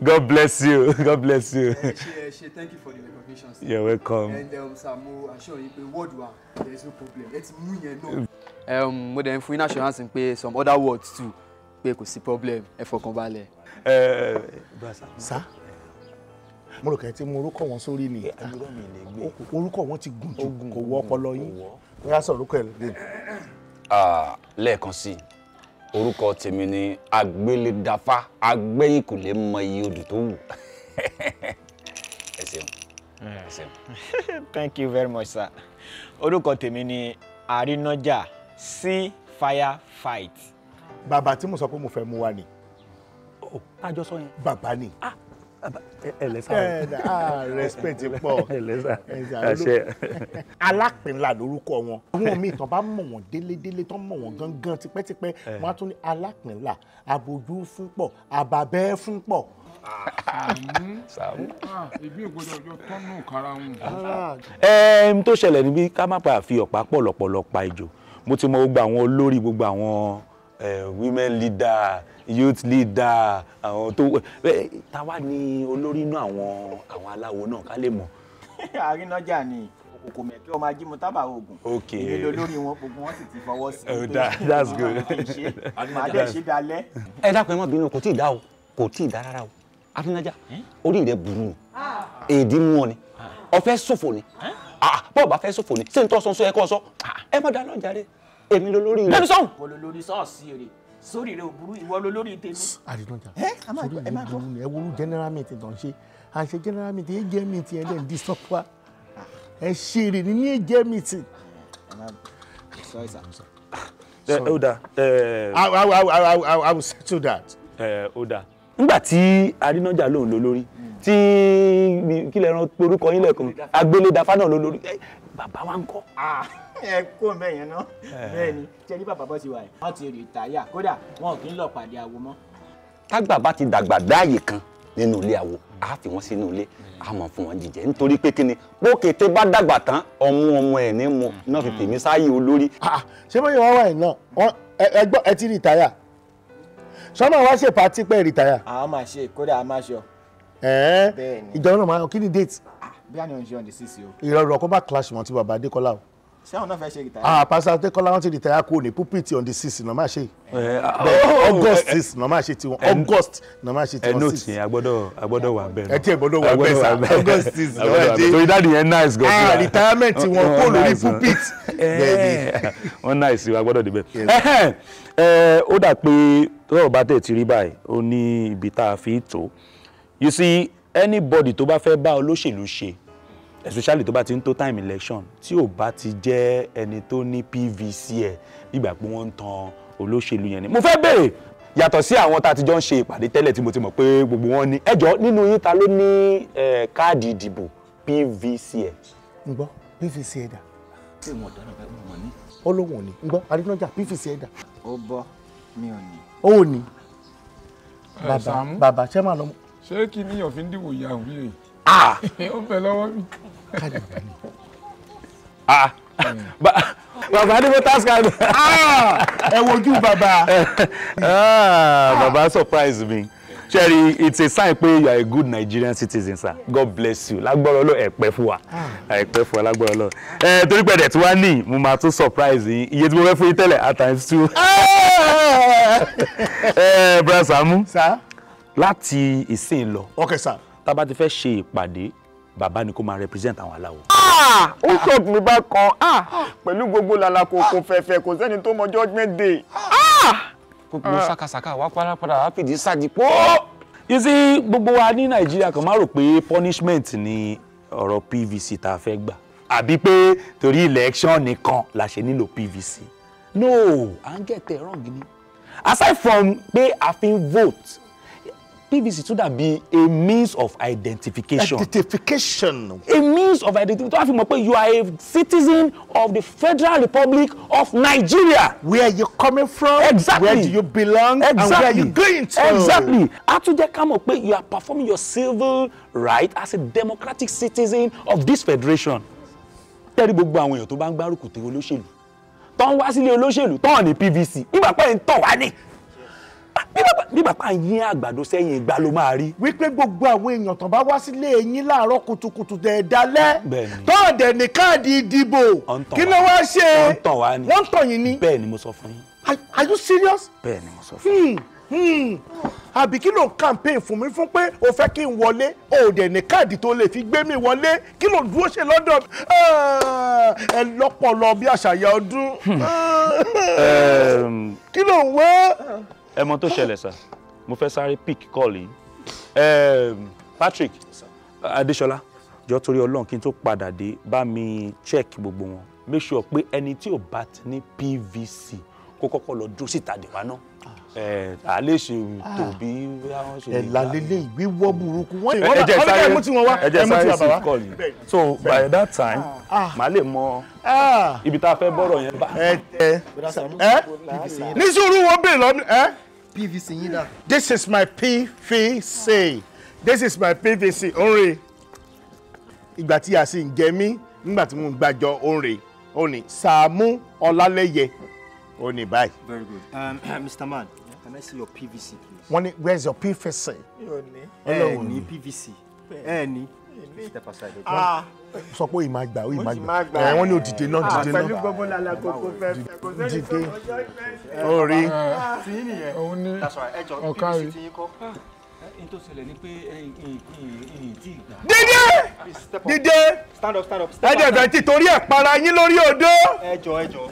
S2: God bless you, God bless you.
S18: Ẹ ṣé, thank you for the recognition, sir.
S2: You're welcome.
S18: And sir, mo assure yín pé word wa, there is no problem. Ẹ ti mú yẹn náà. Mo dẹ̀ ń fún yín assurance pé some other words too, pé kò sí problem, ẹ fọkàn balẹ̀.
S4: Sá, mo rò kẹ́ tí mo orúkọ wọn sórí ni, orúkọ wọn ti gùn jù, kò wọ ọpọlọ yín. Wọ́n á sọ orúkọ ẹ̀ lé.
S8: Lẹ́ẹ̀kan sí i, orúkọ tèmi ni Agbélédáfá, agbẹ́yìnkùlé mọ iye odò tó wù. Ẹ ṣeun, ẹ ṣeun.
S9: Thank you very much, sir. Orúkọ tèmi ni Àrínájà sí fire fight.
S4: Bàbá tí mo sọ pé mo fẹ́ mú wa ni.
S2: Tájọ sọ yẹn.
S4: Bàbá ni.
S2: Ẹ lẹ́sà.
S4: Respect pọ̀.
S2: Ẹ lẹ́sà. Ẹ
S4: Alápìnlá lórúkọ wọn. Àwọn míì tán bá mọ̀ wọ́n délédélé, tán mọ̀ wọ́n gángan tipẹ́tipẹ́, wọ́n á tún ní alápìnlá, abojú fún pọ̀, àbàbẹ́ fún pọ̀.
S8: Sàmú.
S17: Ìbí ògbódò ọjọ́ tọ́nù kára wọn.
S2: Tó ṣẹlẹ̀ níbi ká má bàa fi ọ̀pá pọ̀lọ̀pọ̀lọ̀ pa ejò. Mo ti mọ gbogbo àwọn olórí, gbogbo àwọn women leader, youth leader, àwọn tó táwa ní olórí inú àwọn aláwo náà ká lè mọ̀.
S9: Àrínájà ni òkòkò mẹ́kẹ́ ọmọ ajímọ tábà oògùn.
S2: Ok.
S9: Èmi lolórí wọn, gbogbo wọn sì ti fọwọ́ sí.
S2: Oh, that's good.
S9: Màá dẹ̀ ṣe dalẹ̀.
S8: Ẹ dákun, ẹ má bínú, kò tí ì dá o, kò tí ì dá rárá o. Àrínájà, orí rẹ burú ni, èdè mú ọ ni, ó fẹ́ ṣòfò ni. Bọ́ọ̀ bá fẹ́ ṣòfò ni, ṣé n tọ́ sọ ẹ kọ́ sọ? Ẹ má dá lọ́jà rẹ, èmi lolórí rẹ.
S9: Lẹ́nu sọ̀hún. Ìwọ lolórí sọ́ọ̀sì rẹ̀, sórí rẹ̀ ò burú, ìwọ lolórí tèmi.
S4: Àrínájà, sórí rẹ̀ burú ni, ẹ wo general meeting tó ń ṣe, à ń ṣe general meeting, ẹ jẹ́ meeting, ẹ dẹ̀ ń disturb wa, ẹ ṣe rè ní ní ẹ jẹ́ meeting.
S9: Sorry, sir.
S2: Ó dáa.
S4: I will settle that.
S2: Ó dáa. Nígbà tí Àrínájà lòun ló lórí, tí kí lè ran orúkọ yín lẹ́ẹ̀kan, Agbélédáfá náà ló lórí, bàbá wa ń kọ́.
S9: Ẹ kó mbẹ yẹn náà, bẹ́ẹ̀ ni ṣe ní bàbá bọ́ ti wà yìí, wọ́n ti rìtáyà, kódà wọn ò kí ń lọ pàdé àwo mọ́.
S8: Tágbà bá ti dàgbà dáàyè kan nínú ilé àwo, á fi wọ́n sínú ilé, á mọ̀ fún wọn jíjẹ, nítorí pé kíni bókété bá dàgbà tán, ọmú ọmọ ẹ̀ ní mu náà fi tèmi sáyé olórí.
S4: Ṣé bóyá wọ́n wà yìí náà, ẹ gbọ́, ẹ ti rìtáyà, sọ́mọ̀ wá ṣe pàtí pẹ́ rìtáyà.
S9: Àwọn máa ṣe, kódà a máa ṣọ.
S4: Ìjọba náà máa kí ni date.
S9: Bí àná ṣe on the 6 o.
S4: Ìrọ̀rùn ọkọ̀ bá clash mọ́ ti bàbá Adékọ́lá o.
S9: Ṣé àwọn náà fẹ́ ṣe rìtáyà?
S4: Pásítọ̀ Adékọ́lá wọn ti rìtáyà kúrò ní pulpit on the 6 náà máa ṣe. August 6 náà máa ṣe tiwọn, August náà máa ṣe tiwọn 6.
S2: Ẹ nóòtì yẹn, a gbọ́dọ̀ wà bẹ́ẹ̀.
S4: Ẹ tí ẹ gbọ́dọ̀ wà bẹ́ẹ̀ sá, August 6 náà máa ṣe.
S2: Torí dáàdì yẹn nice gan.
S4: Retirement wọn kúrò lórí pulpit.
S2: Wọ́n nice, a gbọ́dọ̀ débẹ̀. Ó dà pé tọ́rọ̀ bá tẹ̀ ti rí báyìí, ó ní ibi tá a fi tó. You see, anybody tó bá fẹ́ bá olóṣèlú ṣe, especially tó bá ti ń tó time election, tí ò bá ti jẹ́ ẹni tó ní PVC ẹ̀, nígbà pé wọ́n ń tan olóṣèlú yẹn ni. Mo fẹ́ béèrè, yàtọ̀ sí àwọn tá a ti jọ ń ṣe ìpàdé tẹ́lẹ̀ tí mo ti mọ̀ pé gbogbo wọn ní. Ẹ jọ̀ọ́, nínú yín ta ló ní káàdì ìdìbò PVC ẹ̀?
S4: Ń gbọ́, PVC ẹ̀ dà.
S8: Ṣé wọn dáná bá wọn ní?
S4: Ó lóun ò ní. Ń gbọ́, Àrínájà, PVC ẹ̀ dà.
S9: Ó bọ́, mi ò ní.
S4: Ó ní. Bàbá, bàbá, ṣé máa lọ.
S17: Ṣé kí níyàn fi ń dìbò ìyá òun yìí? Ó bẹ lọ́wọ́ mi.
S4: Káàdì bàbá ni.
S2: Bàbá ní voters card.
S4: Ẹ wojú bàbá.
S2: Bàbá surprise me. Sherry, it's a sign pé you are a good Nigerian citizen, sir. God bless you. Lágbára Ọlọ́run, ẹ pẹ́ fún wa. Ẹ pẹ́ fún wa lágbára Ọlọ́run. Torí pé ẹ̀dẹ̀ tí wàá ní, mo máa tún surprise yín. Iye tí mo fẹ́ fún yín tẹ́lẹ̀ at times 2. Brother Sàámú.
S4: Sir.
S2: Láti ìsìn lọ.
S4: Okay, sir.
S2: Tá a bá ti fẹ́ ṣe ìpàdé Bàbá ni kó máa represent àwọn aláwo.
S9: Ó shock mi bákan pẹ̀lú gbogbo làlàkòkò fẹ̀fẹ̀, kò sẹ́ni tó mọ judgment day.
S8: Gbogbo sákàsákà wá padà wá fìdí sáàdì pọ́.
S2: You see, gbogbo wa ní Nàìjíríà kan máa rò pé punishment ni ọ̀rọ̀ PVC tá a fẹ́ gbà, àbí pé torí election nìkan la ṣe nílò PVC. No, à ń get it wrong ni. Aside from pé a fi ń vote, PVC tún dàbí a means of identification.
S4: Identification.
S2: A means of identification. Tó wá fi mọ̀ pé you are a citizen of the Federal Republic of Nigeria.
S4: Where you coming from?
S2: Exactly.
S4: Where do you belong?
S2: Exactly.
S4: And where you going to?
S2: Exactly. A tún jẹ́ ká mọ̀ pé you are performing your civil right as a democratic citizen of this federation. Tẹ́rí gbogbo àwọn èèyàn tó bá ń gbárùkù tẹ olóṣèlú, tó ń wá sílé olóṣèlú, tó ń ní PVC, nígbà pẹ́ ń tọ̀ wá ní. Bí bàbá yín àgbàdo sẹ́yìn ìgbà ló máa rí.
S4: Wípé gbogbo àwọn èèyàn tán bá wá sílé yín láàárọ̀ kùtùkùtù dẹ̀ dalẹ́, tó dẹ̀ ní káàdì ìdìbò, kí ló wá ṣe?
S2: Wọ́n ń tàn wá ni.
S4: Wọ́n ń tàn yín ni.
S2: Bẹ́ẹ̀ ni mo sọ fún yín.
S4: Are you serious?
S2: Bẹ́ẹ̀ ni mo sọ fún
S4: yín. Àbí kí ló ń campaign fún mi fún pé o fẹ́ kí n wọlé, o dẹ̀ ní káàdì tó lè fi gbé mi wọlé, kí ló dúró ṣe lọ́dọ̀ ẹ lọ́pọ̀lọ́ bí àṣàyà ọdún. Kí ló ń wá?
S2: Ẹ mọ̀ tó ṣẹlẹ̀ sà, mo fẹ́ sáré pick call yìí. Patrick Adéṣọlá, jọ̀ọ́ torí Ọlọ́run kí n tó padà dé bá mi check gbogbo wọn, make sure pé ẹni tí ò bá ti ní PVC kó kọ́kọ́ lọ dúró síta dè wá náà. À lè ṣe tó bí wọ́n ṣe lè
S4: gbà. Ẹ̀là lélẹ̀ ìwíwọ́ burúkú wọ́n
S2: ẹ jẹ́ sáré
S4: mú tí wọ́n wá,
S2: ẹ jẹ́
S4: ẹ mú tí
S2: sáré
S4: wọ́n bàbá.
S2: sí call yìí. So by that time màá lè mọ ibi tá a fẹ́ bọ́rọ̀ yẹn bá.
S4: Ẹ ẹ ní sùúrù wọn bèrè lọ́nà ẹ.
S10: PVC yín dà.
S4: This is my PVC. This is my PVC. Onre. Ìgbà tí a sì ń jẹ mí nígbà tí mo ń gbàjọ onre. Ó ní Sàámú Ọlálẹ́yẹ. Ó ní báyìí.
S3: Very good. Mr. Man, can I see your PVC, please?
S4: Wọ́n ní where's your PVC?
S3: Ẹ ní PVC. Ẹ ní. Step aside.
S4: Ah. Sọ pé ìmọ̀ àgbà ó ìmọ̀ àgbà. Ẹ wọ́n ní òdìdé náà dìde náà.
S9: Pẹ̀lú gbogbo làlàkòkò fẹ̀fẹ̀, kò sẹ́ni tó
S4: Dìde.
S9: mọ judgment day.
S4: Ó rí.
S3: Tí yín nìyẹn.
S17: Òun ní
S3: That's right. Ẹ jọ
S17: ọ̀kárí.
S3: PVC tí yín kọ́.
S8: N tó ṣẹlẹ̀ ni pé ẹ̀yìn tí ì gbà.
S4: Dìde! Dìde!
S3: Stand up, stand up.
S4: Ẹ dẹ̀ fẹ́ ti torí ẹ̀ para yín lórí odó.
S3: Ẹ jọ, ẹ jọ.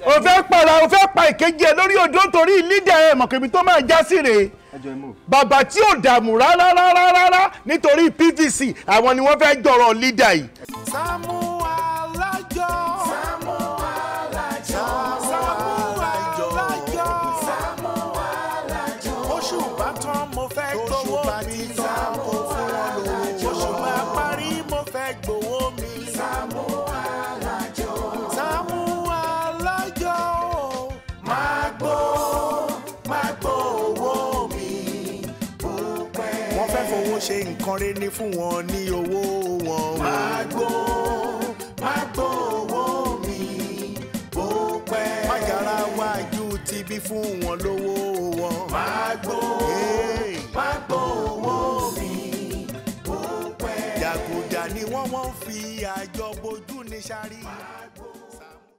S4: O fẹ́ para o fẹ́ pa ìkejì ẹ lórí odó nítorí lídà ẹ mọ̀kẹ́mi tó máa já sí rèé.
S3: Ẹ jọ, ẹ move.
S4: Bàbá tí ò dààmú rárá rárá rárá nítorí PVC àwọn ni wọ́n fẹ́ jọ̀rọ̀ lídà yìí.
S1: Sàámú Alájọ. Sàámú Alájọ. Sàámú Alájọ. Sàámú Alájọ. Oṣù bá tán mo fẹ́ gbowó mi. Sàámú Alájọ. Oṣù bá parí mo fẹ́ gbowó mi. Sàámú Alájọ. Sàámú Alájọ. Máa gbó, máa gbó owó mi. Wọ́n fẹ́ fowó ṣe nǹkan rere ní fún wọn ní owó wọn. Máa gbó, máa gbó owó mi. Bó pẹ́. Májàra wájú ti bí fún wọn lówó wọn. Máa gbó, máa gbó owó mi. Bó pẹ́. Jàgùjà ni wọ́n wọ́n fi àjọ bojú ní sáré. Máa gbó.